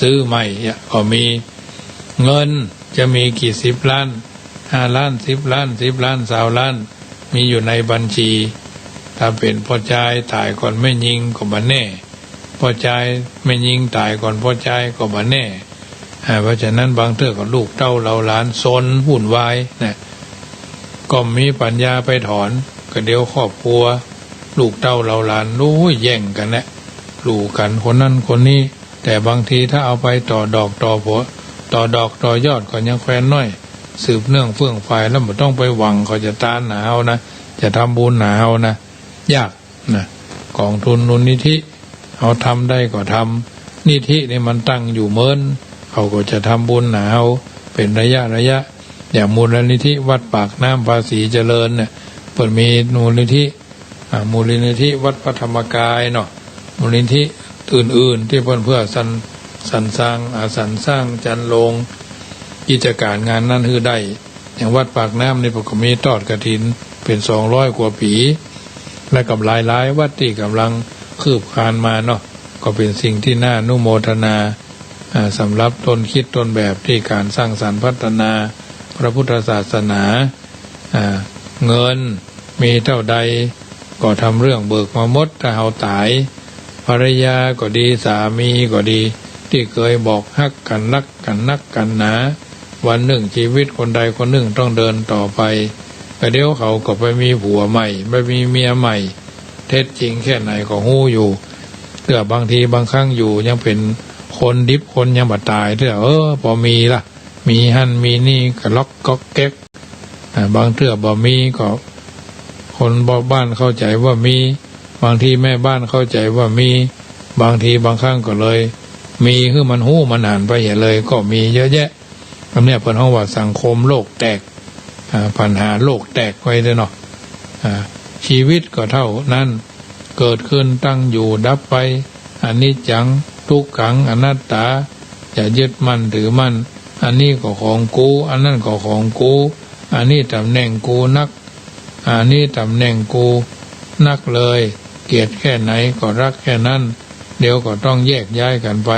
ซื้อใหม่เหียก็มี เงินจะมีกี่สิบล้าน ห้าล้าน สิบล้าน สิบล้าน ซาวล้าน มีอยู่ในบัญชี ถ้าเป๋นป้อจายต๋ายก่อนแม่ญิงก็บ่แน่ ป้อจาย แม่ญิงต๋ายก่อนป้อจายก็บ่แน่ อ่า เพราะฉะนั้นบางเตื้อก็ลูกเต้าเหล่าหลานซนวุ่นวายนะ ก็มีปัญญาไปถอน ก็เดี๋ยวครอบครัว ลูกเต้าเหล่าหลาน โอ้ย แย่งกั๋นแหละ ลู่กั๋นคนนั้นคนนี้ แต่บางทีถ้าเอาไปต่อดอกต่อผล ต่อดอกต่อยอดก็ยังแควนน้อย สืบเนื่องเฟื่องฝาย แล้วบ่ต้องไปหวังเขาจะตานหาเฮานะ จะทำบุญหาเฮานะ ยากนะ ก๋องทุนมูลนิธิ เฮาทำได้ก็ทำ นิธินี่มันตั้งอยู่เมิน เขาก็จะทำบุญหาเฮาเป๋นระยะระยะ อย่างมูลนิธิวัดปากน้ำภาษีเจริญเนี่ย เปิ้นมีมูลนิธิ อ่า มูลนิธิวัดพระธรรมกายเนาะ มูลนิธิอื่นๆ ตี้เปิ้นเพื่อสรร สรรสร้าง อ่า สรรสร้างจันโลงกิจก๋านงานนั้นหื้อได้ อย่างวัดปากน้ำนี่เปิ้นก็มีตอดกฐินเป๋นสองร้อยกว่าปี๋ และกับหลายๆ วัดตี้ก่ำลังคืบคลานมาเนาะ ก็เป๋นสิ่งตี้น่าอนุโมทนา อ่า สำหรับต้นคิดต้นแบบตี้ก๋านสร้างสรรค์พัฒนาพระพุทธศาสนา อ่า เงินมีเต้าใดก็ทำเรื่องเบิกมาหมด ถ้าเฮาต๋าย ภรรยาก็ดี สามีก็ดี ตี้เกยบอกฮักกั๋น ฮักกั๋นนักกั๋นหนา วันนึ่งจีวิตคนใดคนนึ่งต้องเดินต่อไป ประเดี๋ยวเขาก็ไปมีผัวใหม่ ไปมีเมียใหม่ เท็จจริงแค่ไหนก็ฮู้อยู่ เตื้อบางทีบางครั้งอยู่ยังเป๋นคนดิบคนยังบ่ต๋ายเตื้อ เออ ปอมีละ มีหั้นมีนี่ก็ก๊อกแก๊ก อ่า บางเตื้อบ่มีก็คนบ้านเข้าใจ๋ว่ามี บางทีแม่บ้านเข้าใจ๋ว่ามี บางทีบางครั้งก็เลยมีหื้อมันฮู้มันหันไปเหียเลยก็มีเยอะแยะ อันเนี้ยเปิ้นฮ้องว่าสังคมโลกแตก อ่า ปัญหาโลกแตกไว้เตื้อเนาะ อ่า จีวิตก็เต้านั้น เกิดขึ้น ตั้งอยู่ ดับไป อนิจจัง ทุกขัง อนัตตา อย่ายึดมั่นถือมั่น อันนี้ก็ของกู อันนั้นก็ของกู อันนี้ต๋ำแหน่งกูนัก อันนี้ต๋ำแหน่งกูนักเลย เกลียดแค่ไหนก็ฮักแค่นั้น เดี๋ยวก็ต้องแยกย้ายกั๋นไป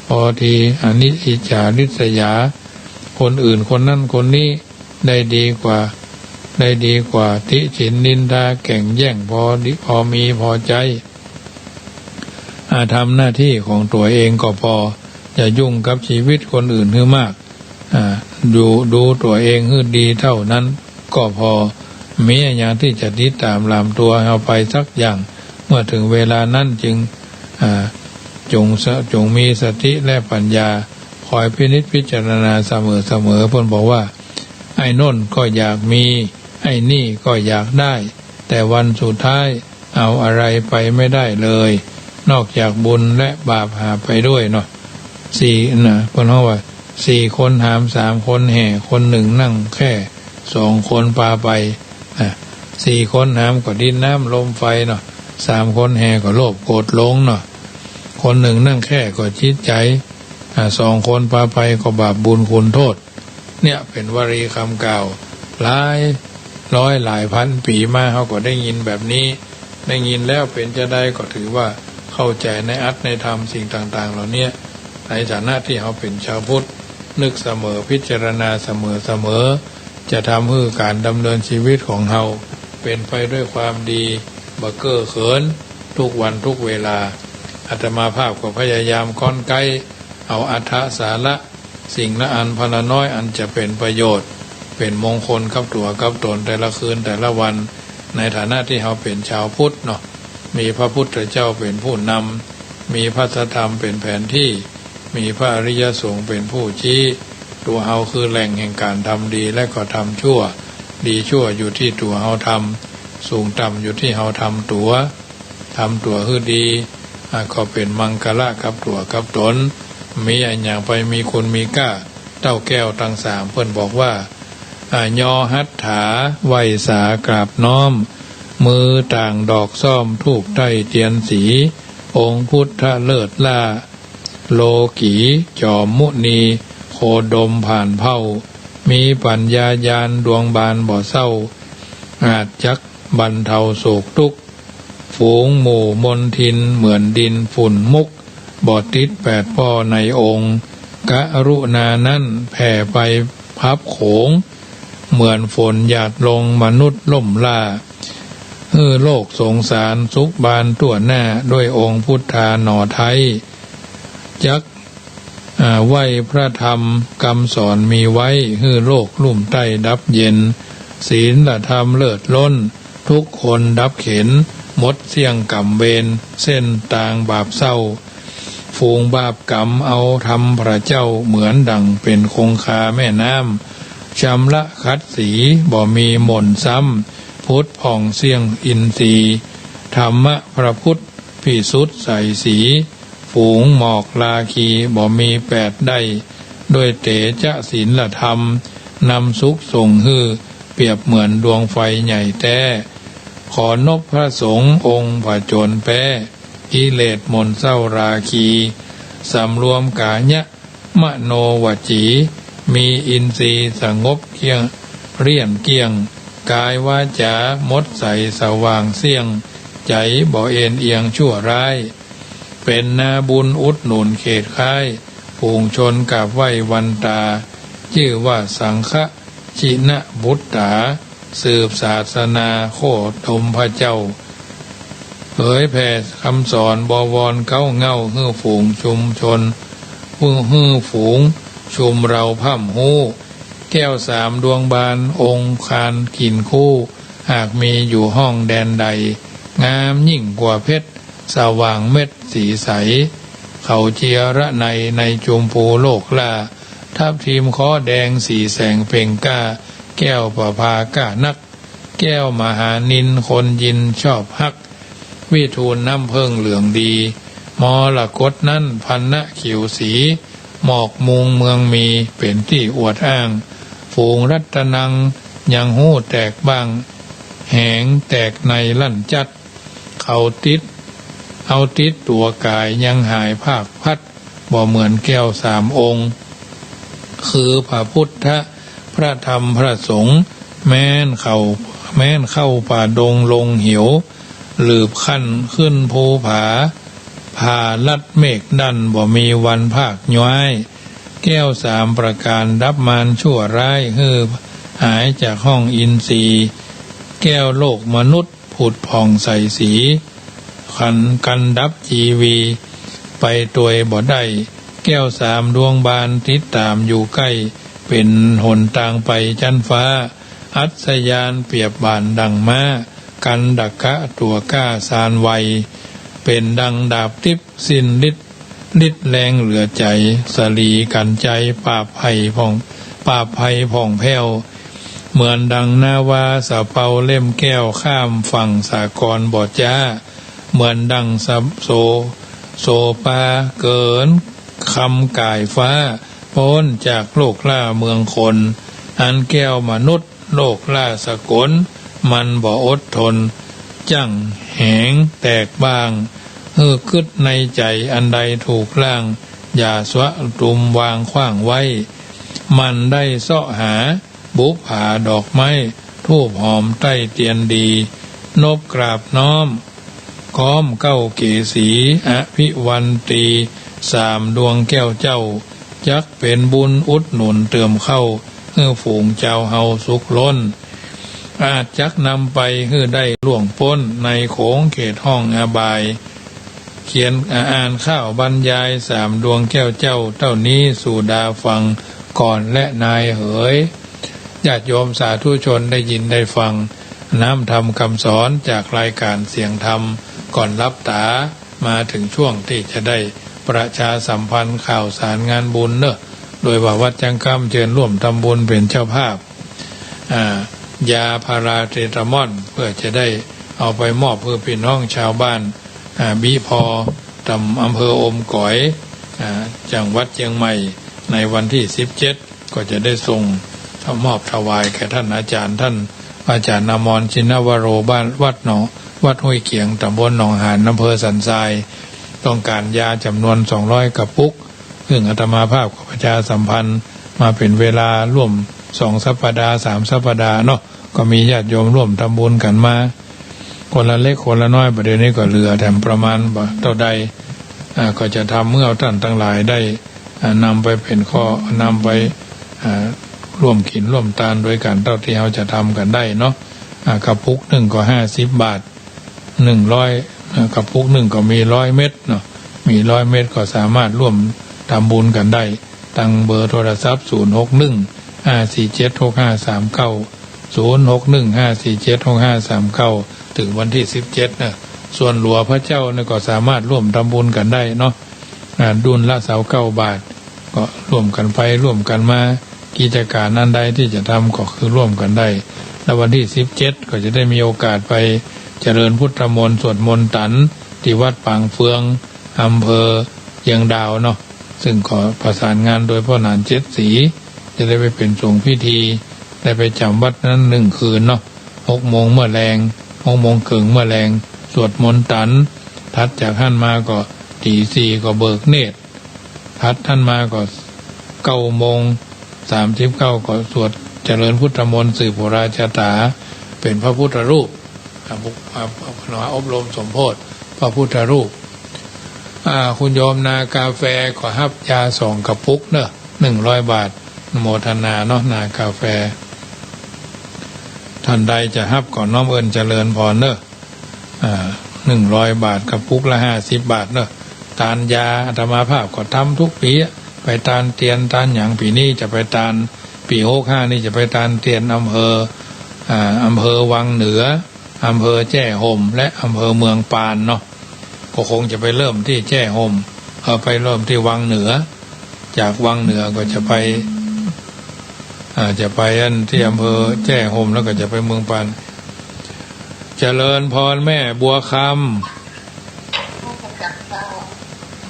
พอที อนิจจาริษยา คนอื่นคนนั้นคนนี้ ได้ดีกว่า ได้ดีกว่า ติฉินนินทา แก่งแย่ง พอดี พอมีพอใจ๊ อ่า ทำหน้าตี้ของตั๋วเองก็ปอ อย่ายุ่งกับจีวิตคนอื่นหื้อมาก อ่า ดู ดูตั๋วเองหื้อดีเต้านั้นก็ปอ มีอะหยังตี้จะติดต๋ามหลามตั๋วเฮาไปสักอย่าง เมื่อเถิงเวลานั้นจึง อ่า จงสะ จงมีสติและปัญญา คอยพินิจพิจารณาเสมอๆ เปิ้นบอกว่า ไอ้โน่นก็อยากมี ไอ้นี่ก็อยากได้ แต่วันสุดท้ายเอาอะไรไปไม่ได้เลย นอกจากบุญและบาปหาไปด้วยเนาะ สี่ นะ เปิ้นฮ้องว่า สี่คนหาม สามคนแห่ คนนึ่งนั่งแค่ สองคนปาไป นะ สี่คนหามก็ดินน้ำลมไฟเนาะ สามคนแห่ก็โลภโกรธหลงเนาะ คนนึ่งนั่งแค่ก็จิตใจ๋ อ่า สองคนปาไปก็บาปบุญคุณโทษ เนี่ยเป๋นวลีกำกล่าว หลายร้อยหลายพันปี๋มา เฮาก็ได้ยินแบบนี้ ได้ยินแล้วเป๋นจาใดก็ถือว่าเข้าใจ๋ในอัตถ์ในธรรมสิ่งต่างๆ เหล่าเนี้ย ในฐานะตี้เฮาเป๋นจาวพุทธ นึกเสมอ พิจารณาเสมอๆ จะทำหื้อก๋านดำเนินจีวิตของเฮาเป๋นไปด้วยความดี บ่เก้อเขิน ทุกวันทุกเวลา อาตมาภาพก็พยายามค้อนไก๊ เอาอรรถสาระ สิ่งละอันพอละน้อยอันจะเป๋นประโยชน์ เป๋นมงคลกับตั๋วกับต๋นแต่ละคืนแต่ละวัน ในฐานะตี้เฮาเป๋นจาวพุทธเนาะ มีพระพุทธเจ้าเป๋นผู้นำ มีพระธรรมเป๋นแผนตี้ มีพระอริยสงฆ์เป๋นผู้ชี้ ตั๋วเฮาคือแหล่งแห่งก๋านทำดีและก็ทำชั่ว ดีชั่วอยู่ตี้ตั๋วเฮาทำ สูงต่ำอยู่ตี้เฮาทำตั๋ว ทำตั๋วหื้อดี อ่า ก็เป๋นมังคละกับตั๋วกับต๋น มีอะหยังไปมีคุณมีก้า เต้าแก้วตังสามเปิ้นบอกว่า อ่า ยอหัตถา ไหว้สากราบน้อม มือต่างดอกซ้อมธูปใต้เตียนสี องค์พุทธเลิศล้า โลกี๋จอมมุนี โคดมผ่านเผ้า มีปัญญาญาณดวงบานบ่เศร้า อาจจักบรรเทาโศกทุกข์ ฝูงหมู่มลทินเหมือนดินฝุ่นมุก บ่ติดแปดป้อในองค์ กรุณานั้นแผ่ไปพับโขง เหมือนฝนหยาดลงมนุษย์ล่มล้า หื้อโลกสงสารสุขบานทั่วหน้า ด้วยองค์พุทธาหนอไท้ จัก อ่า ไหว้พระธรรมกำสอนมีไว้ หื้อโลกลุ่มใต้ดับเย็น ศีลธรรมเลิศล้น ทุกข์คนดับเข็ญ หมดเสี้ยงกรรมเวร เส้นตางบาปเศร้า ฝูงบาปกรรมเอาธรรมพระเจ้า เหมือนดั่งเป๋นคงคาแม่น้ำ ชำระขัดสีบ่มีหม่นซ้ำ ผุดผ่องเสี้ยงอินทรีย์ ธรรมะพระพุทธพิสุทธิ์ใสสี ฝูงหมอกลาคีบ่มีแปดได้ ด้วยเตจะศีลธรรม นำสุขส่งหื้อ เปรียบเหมือนดวงไฟใหญ่แต๊ ขอนบพระสงฆ์องค์ผจญแป๊ กิเลสหม่นเศร้าราคี สำรวมก๋ายะมโนวจี มีอินทรีย์สงบเกลี้ยง เลี่ยนเกลี้ยง ก๋ายวาจ๋าหมดใสสว่างเสี้ยง ใจ๋บ่เอนเอียงชั่วร้าย เป๋นนาบุญอุดหนุนเขตค้าย ฝูงชนกราบไหว้วันตา จื้อว่าสังฆชินบุตต๋า สืบศาสนาโคดมพระเจ้า เผยแผ่คำสอนบวรเก๊าเหง้า หื้อฝูงชุมชน หื้อ หื้อฝูงชุมเราพร่ำฮู้ แก้วสามดวงบานองค์คานกินคู่ หากมีอยู่ห้องแดนใด งามยิ่งกว่าเพชร สว่างเม็ดสีใส เขาเจียระไนในจุมพูโลกล่า ทับทิมค้อแดงสีแสงเปล่งกล้า แก้วประภาก้านัก แก้วมหานิลคนยินชอบฮัก วิทูลน้ำเพิ่งเหลืองดี มรกตนั้นพรรณะเขียวสี หมอกมุงเมืองมีเป๋นตี้อวดอ้าง ฝูงรัตนังยังฮู้แตกบ้าง แหงแตกในลั่นจัด เขาติด เอาติดตั๋วก๋ายยังหายพากพลัด บ่เหมือนแก้วสามองค์ คือพระพุทธ พระธรรม พระสงฆ์ แม้นเข้า แม้นเข้าป่าดงลงเหว หลืบขั้นขึ้นภูผา ผ่าลัดเมฆดั้นบ่มีวันพากย้อย แก้วสามประก๋านดับมารชั่วร้าย หื้อหายจากห้องอินทรีย์ แก้วโลกมนุษย์ ผุดผ่องใสสี ขันกันดับจีวี ไปตวยบ่ได้ แก้วสามดวงบานติดต๋ามอยู่ใก้ เป๋นหนตางไปจั๊นฟ้า อัศยานเปรียบบ่านดังม้า กันดกะตั๋วกล้าซานไว เป๋นดังดาบทิพย์สิ้นฤทธิ์ ฤทธิ์แรงเหลือใจ๋ สลีกั๋นใจปราบภัยผ่อง ปราบภัยผ่องแผ้ว เหมือนดังนาวาสะเปาเล่มแก้ว ข้ามฝั่งสากรบ่จ๊า เหมือนดังสะ โส โสปาเกินคำก่ายฟ้า ป๊นจากโลกล่าเมืองคน อันแก้วมนุษย์ โลกล่าสกล มันบ่อดทน จั่งแหงแตกบ้าง หื้อกึ๊ดในใจ๋อันใดถูกล่าง อย่าสะตุมวางขว้างไว้ หมั่นได้เซาะหา บุปผาดอกไม้ ธูปหอมใต้เตียนดี นบกราบน้อม ก้อมเกล้าเกศรี อภิวันตี สามดวงแก้วเจ้า จักเป๋นบุญอุดหนุนเติมเข้า หื้อฝูงจาวเฮาสุขล้น อาจจักนำไปหื้อได้ล่วงป๊น ในขงเขตห้องอบาย เขียน อ่านข่าวบรรยายสามดวงแก้วเจ้าเต้านี้ สู่ดาฟังก่อนแลนายเหย ญาติโยมสาธุชนได้ยินได้ฟังน้ำธรรมคำสอนจากรายการเสียงธรรมก่อนหลับต๋า มาเถิงช่วงตี้จะได้ประชาสัมพันธ์ข่าวสารงานบุญเนอะ โดยว่าวัดจั๊งกำเจิญร่วมทำบุญเป๋นเจ้าภาพ อ่า ยาพาราเซตามอล เปื้อจะได้เอาไปมอบหื้อปี้น้องจาวบ้าน อ่า บิพอ ตำอำเภออมก๋อย อ่า จังหวัดเจียงใหม่ ในวันตี้สิบเจ็ด ก็จะได้ส่งมอบถวายแก่ต้านอาจ๋ารย์ ต้านอาจ๋ารย์อมร ชินวโร บ้านวัดหนอง วัดห้วยเขียง ตำบลหนองหาน อำเภอสันทราย ต้องก๋านยาจ๋ำนวนสองร้อยกระปุก ซึ่งอาตมาภาพก็ประชาสัมพันธ์มาเป๋นเวลาร่วมสองสัปดาห์ สามสัปดาห์เนาะ ก็มีญาติโยมร่วมทำบุญกั๋นมา คนละเล็กคนละน้อย บ่าเดี่ยวนี้ก็เหลือแถมประมาณบ่าเต้าใด อ่า ก็จะทำเมื่อต้านตังหลายได้ อ่า นำไปเป๋นข้อ นำไป อ่า ร่วมกิ๋นร่วมตานโดยกั๋นเต้าตี้เฮาจะทำกั๋นได้เนาะ อ่า กระปุกนึ่งก็ห้าสิบบาท นึ่งร้อย อ่า กระปุกนึ่งก็มีร้อยเม็ดเนาะ มีร้อยเม็ดก็สามารถร่วมทำบุญกั๋นได้ ตางเบอร์โทรศัพท์ ศูนย์หกหนึ่ง ห้าสี่เจ็ด หกห้าสามเก้า ศูนย์หกหนึ่ง ห้าสี่เจ็ด หกห้าสามเก้า เถิงวันตี้สิบเจ็ดเนาะ ส่วนหลัวพระเจ้าเนี่ยก็สามารถร่วมทำบุญกั๋นได้เนาะ อ่า ดุลละซาวเก้าบาท ก็ร่วมกั๋นไปร่วมกั๋นมา กิจก๋านอันใดตี้จะทำก็คือร่วมกั๋นได้ แล้ววันตี้สิบเจ็ดก็จะได้มีโอกาสไปเจริญพุทธมนต์สวดมนต์ตันตี้วัดปางเฟือง อำเภอเชียงดาวเนาะ ซึ่งก็ประสานงานโดยป้อหนานเจ็ดสี จะได้ไปเป๋นสงฆ์พิธี ได้ไปจ๋ำวัดนั้นนึ่งคืนเนาะ หกโมงเมื่อแลง หกโมงเกิ่งเมื่อแลง สวดมนต์ตัน ถัดจากหั้นมาก็ตีสี่ก็เบิกเนตร ถัดหั้นมาก็เก้าโมงสามสิบเก้าก็สวดเจริญพุทธมนต์สืบปุราชาต๋า เป๋นพระพุทธรูป อ่า บุค- อ่า อบรมสมโภชพระพุทธรูป อ่า คุณโยมนากาแฟก็ฮับยาสองกระปุกเนาะ หนึ่งร้อยบาท โมทนาเนาะ นากาแฟ ท่านใดจะฮับก็น้อมเอิ้นเจริญพรเนาะ อ่า หนึ่งร้อยบาท กระปุกละห้าสิบบาทเนาะ ตานยา อาตมาภาพก็ทำทุกปี๋อะ ไปตานเตียนตานหยัง ปี๋นี้จะไปตาน ปี๋หกห้านี่จะไปตานเตียนอำเภอ อ่า อำเภอวังเหนือ อำเภอแจ้ห่ม และอำเภอเมืองปานเนาะ ก็คงจะไปเริ่มตี้แจ้ห่ม เออ ไปเริ่มตี้วังเหนือ จากวังเหนือก็จะไป อ่า จะไปอันตี้อำเภอแจ้ห่ม แล้วก็จะไปเมืองปาน เจริญพรแม่บัวคำ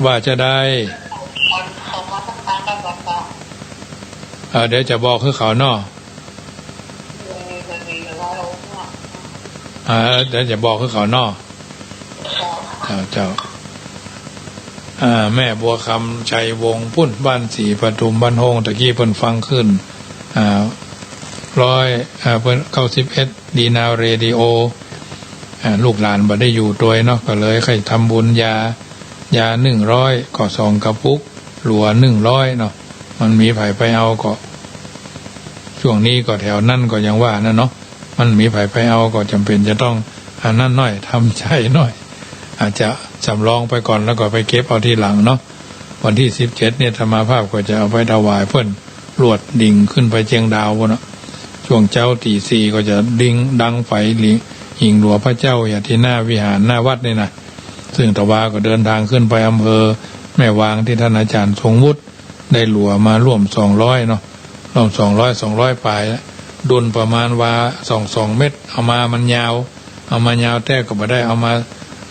ว่าจะได้ เออ เดี๋ยวจะบอกหื้อเขาเนาะ อ่า เดี๋ยวจะบอกหื้อเขาเนาะ เจ้า เจ้า อ่า แม่บัวคำ ชัยวงศ์ ปุ้น บ้านศรีปทุม บ้านโฮง ตะกี้เปิ้นฟังคลื่น อ่า ร้อย อ่า เปิ้น เก้าสิบเอ็ด ดีนาวเรดิโอ อ่า ลูกหลานบ่ได้อยู่ตวยเนาะ ก็เลยใค่ทำบุญยา ยาหนึ่งร้อย ก็สองกระปุก หลัวหนึ่งร้อยเนาะ มันมีใผไปเอาก็ ช่วงนี้ก็แถวนั้นก็ยังว่านั่นเนาะ มันมีใผไปเอาก็จ๋ำเป๋นจะต้องอันนั้นหน้อย ทำใจ๋หน้อย อาจจะสำรองไปก่อน แล้วก็ไปเก็บเอาทีหลังเนาะ วันตี้สิบเจ็ดเนี่ย อาตมาภาพก็จะเอาไปถวายเปิ้น ลวดดิ่งขึ้นไปเจียงดาวปู้นเนาะ ช่วงเจ๊าตี๋สี่ก็จะดิ่งดังไฟหลิง หิ่งหลัวพระเจ้า อยู่ตี้หน้าวิหารหน้าวัดนี่นะ ซึ่งตะวาก็เดินทางขึ้นไปอำเภอแม่วาง ตี้ต้านอาจ๋ารย์ทรงวุฒิ ได้หลัวมาร่วมสองร้อยเนาะ ร่วมสองร้อย สองร้อยป๋าย ดุลประมาณว่าสอง สองเมตร เอามามันยาว เอามายาวแต๊ก็บ่ได้ เอามา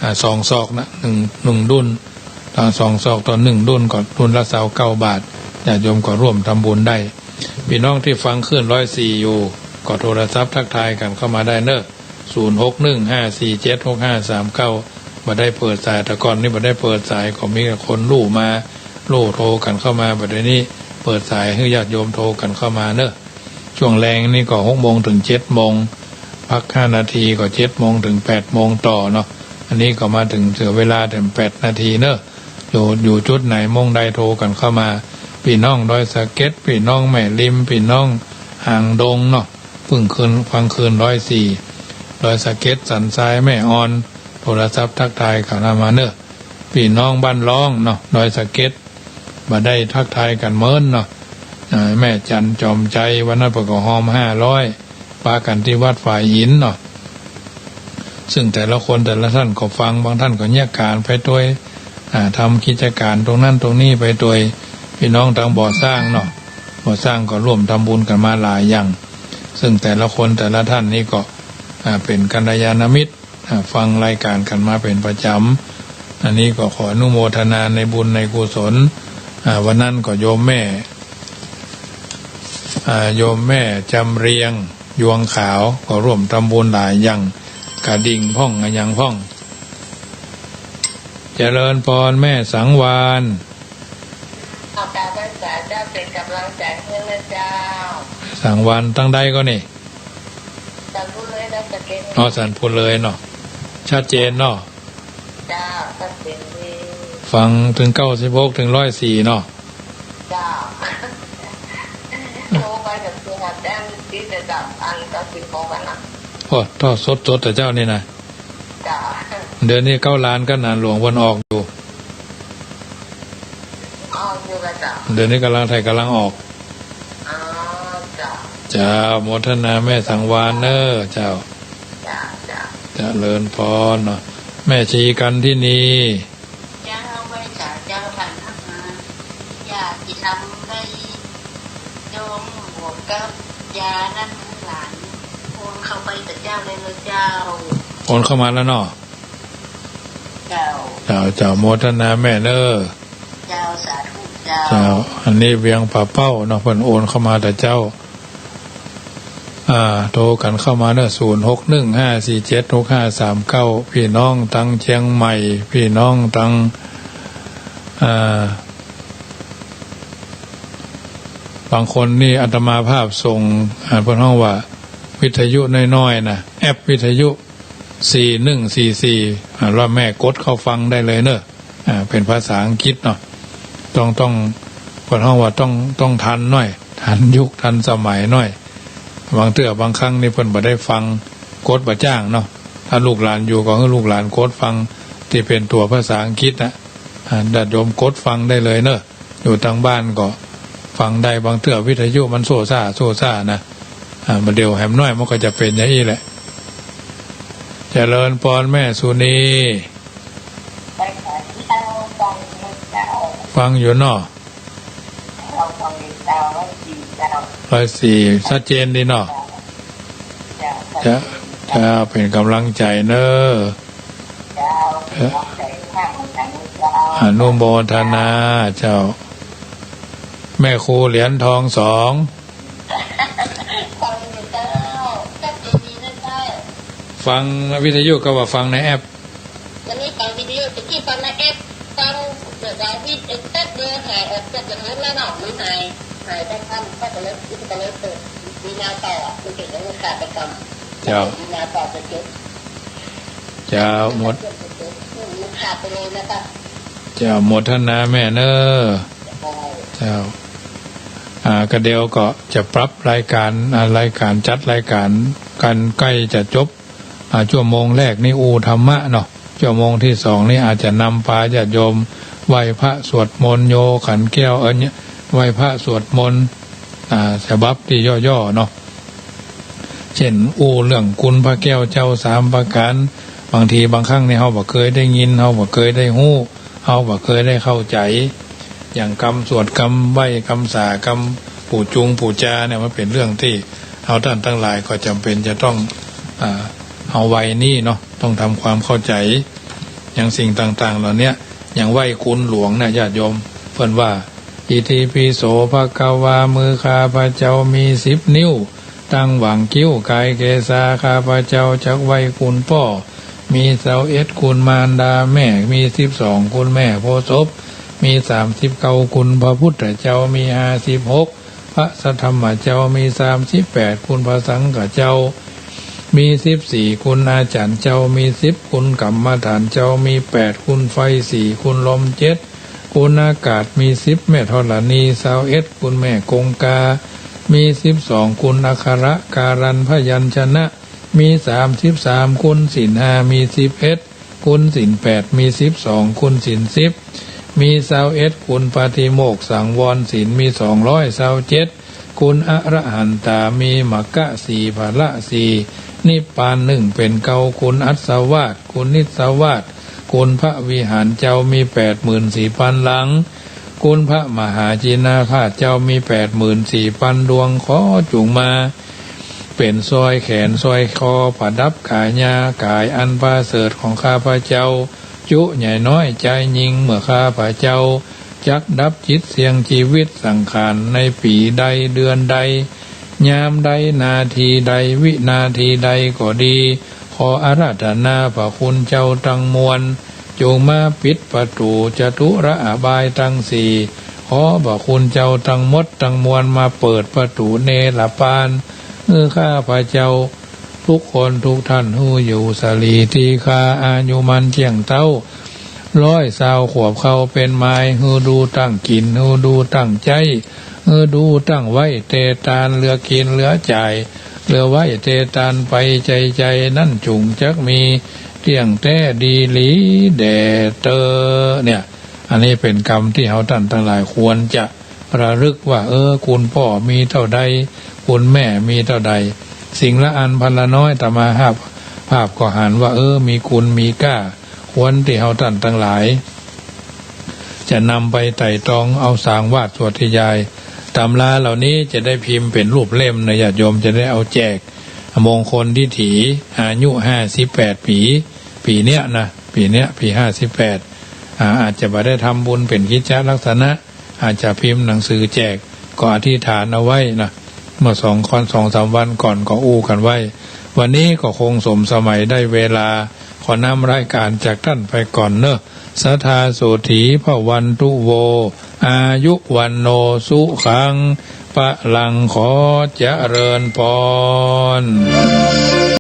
อ่า สองศอกนะ หนึ่ง หนึ่งดุล อ่า สองศอกต่อหนึ่งดุล ก็ดุลละซาวเก้าบาท ญาติโยมก็ร่วมทำบุญได้ ปี้น้องตี้ฟังคลื่นร้อยสี่อยู่ ก็โทรศัพท์ทักทายกั๋นเข้ามาได้เนาะ ศูนย์หกหนึ่งห้าสี่เจ็ดหกห้าสามเก้า บ่ได้เปิดสาย แต่ก่อนนี้บ่ได้เปิดสาย ก็มีแต่คนลู่มา ลู่โทรกั๋นเข้ามา บ่าเดี่ยวนี้เปิดสายหื้อญาติโยมโทรกั๋นเข้ามาเนาะ ช่วงแลงนี่ก็หกโมงเถิงเจ็ดโมง พักห้านาทีก็เจ็ดโมงเถิงแปดโมงต่อเนาะ อันนี้ก็มาเถิงเสียเวลาเถิงแปดนาทีเนาะ อยู่ อยู่จุดไหนมุมใดโทรกั๋นเข้ามา ปี้น้องดอยสะเก็ด ปี้น้องแม่ริม ปี้น้องหางดงเนาะ เปิ้งคลื่น ฟังคลื่นร้อยสี่ ดอยสะเก็ด สันทราย แม่อ่อน โทรศัพท์ทักทายกั๋นมาเนาะ ปี้น้องบ้านล้องเนาะ ดอยสะเก็ด บ่ได้ทักทายกั๋นเมินเนาะ อ่า แม่จันทร์จอมชัย วันนั้นเปิ้นก็ฮอมห้าร้อย ปากั๋นตี้วัดฝายหินเนาะ ซึ่งแต่ละคนแต่ละต้านก็ฟัง บางต้านก็เยียะก๋านไปตวย อ่า ทำกิจก๋านตรงนั้นตรงนี้ไปตวย ปี้น้องตางบ่อสร้างเนาะ บ่อสร้างก็ร่วมทำบุญกั๋นมาหลายอย่าง ซึ่งแต่ละคนแต่ละต้านนี่ก็ อ่า เป๋นกัลยาณมิตร อ่า ฟังรายก๋านกั๋นมาเป๋นประจ๋ำ อันนี้ก็ขออนุโมทนาในบุญในกุศล อ่า วันนั้นก็โยมแม่ อ่า โยมแม่จำเรียง ยวงขาว ก็ร่วมทำบุญหลายอย่าง กระดิ่งพ่องอะหยังพ่อง เจริญพรแม่สังวาลย์ ขอบคุณเจ้า เป๋นก๋ำลังใจ๋หื้อนะเจ้า สังวาลย์ตางใดก่อนี่ สันปุนเลยนะ สะเก็ด อ๋อ สันปุนเลยเนาะ ชัดเจนเนาะ เจ้า ชัดเจนดี ฟังเถิงเก้าสิบหกเถิงร้อยสี่เนาะ เจ้า โทรไปกับเจ้า แจ้งตี้จะจับอันเก้าสิบหกอันนะ โอ้ ถ่ายสดๆ แต่เจ้านี่นะ เจ้า เดี๋ยวนี้เก๊าล้านกั๋นนะ หลวงเปิ้นออกอยู่ ออกอยู่ละเจ้า เดี๋ยวนี้ก๋ำลังถ่าย ก๋ำลังออก อ๋อ เจ้า เจ้า โมทนาแม่สังวาลย์เนาะ เจ้า เจ้า เจ้า เจริญพรเนาะ แม่ชีกันทินี เจ้า ไหว้สาเจ้า ขันห้า ญาติธรรมได้โยมบวกกับยานั้นหลาน โอนเข้าไปกับเจ้าเลยเนาะเจ้า โอนเข้ามาแล้วเนาะ เจ้า เจ้า เจ้า โมทนาแม่เนาะ เจ้า สาธุเจ้า เจ้า อันนี้เวียงป่าเป้าเนาะ เปิ้นโอนเข้ามาแต่เจ้า อ่า โทรกั๋นเข้ามาเนาะ ศูนย์หกหนึ่งห้าสี่เจ็ดหกห้าสามเก้า พี่น้องตังเจียงใหม่ พี่น้องตัง อ่า บางคนนี่อาตมาภาพส่ง อ่า เปิ้นฮ้องว่าวิทยุน้อยๆ นะ แอปวิทยุ สี่หนึ่งสี่สี่ อ่า แล้วแม่กดเข้าฟังได้เลยเนาะ อ่า เป๋นภาษาอังกฤษเนาะ ต้อง ต้อง เปิ้นฮ้องว่าต้อง ต้องทันหน้อย ทันยุคทันสมัยหน้อย บางเตื้อบางครั้งนี่เปิ้นบ่ได้ฟัง กดบ่จ้างเนาะ ถ้าลูกหลานอยู่ก็หื้อลูกหลานกดฟังตี้เป๋นตั๋วภาษาอังกฤษนะ อ่า ญาติโยมกดฟังได้เลยเนาะ อยู่ตางบ้านก็ฟังได้ บางเตื้อวิทยุมันโซ่ซ่า โซ่ซ่านะ อ่า บ่าเดี่ยวแหมน้อยมันก็จะเป๋นอย่างอี้แหละ เจริญปอนแม่สุนี ฟังอยู่เนาะ ร้อยสี่ ชัดเจนดีเนาะ เจ้า เจ้า เป๋นก๋ำลังใจ๋เนาะ เจ้า อนุโมทนาเจ้า แม่ครูเหรียญทองสอง ฟังวิทยุก็ว่าฟังในแอป วันนี้ฟังวิทยุ ตะกี้ฟังในแอป ฟังเดี๋ยววิทยุแป๊บเดียวหายออกจากหูแล้วเนาะ มันหาย หายไปคำก็จะเลย ก็จะเลยเปิดวีนาต่อ มันเปลี่ยนเรื่องขาดไปกำ เจ้า วีนาต่อจะจบ เจ้า หมด มันขาดไปเลยนะคะ เจ้า โมทนาแม่เนาะ เจ้า อ่า ก็เดี๋ยวก็จะปรับรายการ อ่า รายการ จัดรายการกั๋นใก้จะจบ อ่า ชั่วโมงแรกนี่อู้ธรรมะเนาะ ชั่วโมงตี้สองนี่อาจจะนำปาญาติโยมไหว้พระสวดมนต์ โยขันแก้ว เอ่อ ไหว้พระสวดมนต์ อ่า ฉบับตี้ย่อๆ เนาะ เจ้นอู้เรื่องคุณพระแก้วเจ้าสามประก๋าน บางทีบางครั้งนี่เฮาบ่เกยได้ยิน เฮาบ่เกยได้ฮู้ เฮาบ่เกยได้เข้าใจ๋ อย่างกำสวด กำไหว้ กำสา กำปู๋จุงปู๋จาเนี่ย มันเป๋นเรื่องตี้เฮาต้านตังหลายก็จ๋ำเป๋นจะต้อง อ่า เอาไว้นี่เนาะ ต้องทำความเข้าใจ๋ อย่างสิ่งต่างๆ เหล่าเนี้ย อย่างไหว้คุณหลวงนะญาติโยม เปิ้นว่า อิติปิโสภะคะวา มือข้าพเจ้ามีสิบนิ้ว ตั้งหว่างคิ้วกายเกศา ข้าพเจ้าจักไหว้คุณป้อ มีซาวเอ็ดคุณมารดาแม่ มีสิบสองคุณแม่โพธิ์ศพ มีสามสิบเก้าคุณพระพุทธเจ้า มีห้าสิบหกพระสัทธรรมเจ้า มีสามสิบแปดคุณพระสังฆเจ้า มีสิบสี่คุณอาจ๋ารย์เจ้า มีสิบคุณกรรมฐานเจ้า มีแปดคุณไฟ สี่คุณลม เจ็ด คุณอากาศ มีสิบแม่ธรณี ซาวเอ็ดคุณแม่คงคา มีสิบสองคุณอัคระการันพยัญชนะ มีสามสิบสามคุณศีลห้า มีสิบเอ็ดคุณศีลแปด มีสิบสองคุณศีลสิบ มีซาวเอ็ดคุณปาติโมกข์สังวรศีล มีสองร้อยซาวเจ็ดคุณอรหันตา มีมรรคสี่ ผละสี่ นิพพานหนึ่งเป๋นเก้าคุณอัศวาส คุณนิสวาส คุณพระวิหารเจ้า มีแปดหมื่นสี่พันหลัง คุณพระมหาจินนาธาตุเจ้า มีแปดหมื่นสี่พันดวง ขอจุ่งมาเป๋นสร้อยแขนสร้อยคอ ประดับกายา กายอันประเสริฐของข้าพเจ้า จุใหญ่น้อยใจ๋ยิ่ง เมื่อข้าพเจ้าจักดับจิตเสี่ยงจีวิตสังขารในปี๋ใดเดือนใด ยามใดนาทีใดวินาทีใดก็ดี ขออาราธนาพระคุณเจ้าตังมวล จุ่งมาปิดประตู๋จตุรอบายตังสี่ ขอพระคุณเจ้าตังหมดตังมวลมาเปิดประตู๋เนรปาน หื้อข้าพเจ้าทุกคนทุกท่าน หื้ออยู่สลีตี้คา อายุมั่นเจียงเต๊า ร้อยซาวขวบเข้าเป๋นหมาย หื้อดูตั้งกิ๋น หื้อดูตั้งใจ๊ หื้อดูตั้งไว้เตตาน เหลือกิ๋นเหลือจ่าย เหลือไว้เตตานไป ใจ๋ๆ นั้นจุ่งจักมี เตี้ยงแต๊ดีหลีแด่เต๊อ เนี่ย อันนี้เป๋นกำตี้เฮาต้านตังหลายควรจะระลึกว่า เออ คุณป้อมีเต้าใด คุณแม่มีเต้าใด สิ่งละอันพันละน้อย อาตมาภาพ ภาพก็หันว่า เออ มีคุณมีก้า ควรตี้เฮาต้านตังหลาย จะนำไปไตร่ตรองเอาสร้างวาดสวดธยาย ตำราเหล่านี้จะได้พิมพ์เป๋นรูปเล่มนะ ญาติโยมจะได้เอาแจก มงคลดิถี อายุห้าสิบแปดปี๋ ปี๋เนี้ยนะ ปี๋เนี้ย ปี๋ห้าสิบแปด อ่า อาจจะบ่ได้ทำบุญเป๋นกิจจลักษณะ อาจจะพิมพ์หนังสือแจก ก็อธิษฐานเอาไว้นะ เมื่อสองก่อน สองสามวันก่อนก็อู้กั๋นไว้ วันนี้ก็คงสมสมัยได้เวลา ขอน้ำรายก๋านจากต้านไปก่อนเนาะ สัทธาโสถี ภวันตุ โว อายุ วัณโณ สุขัง พลัง ขอเจริญพร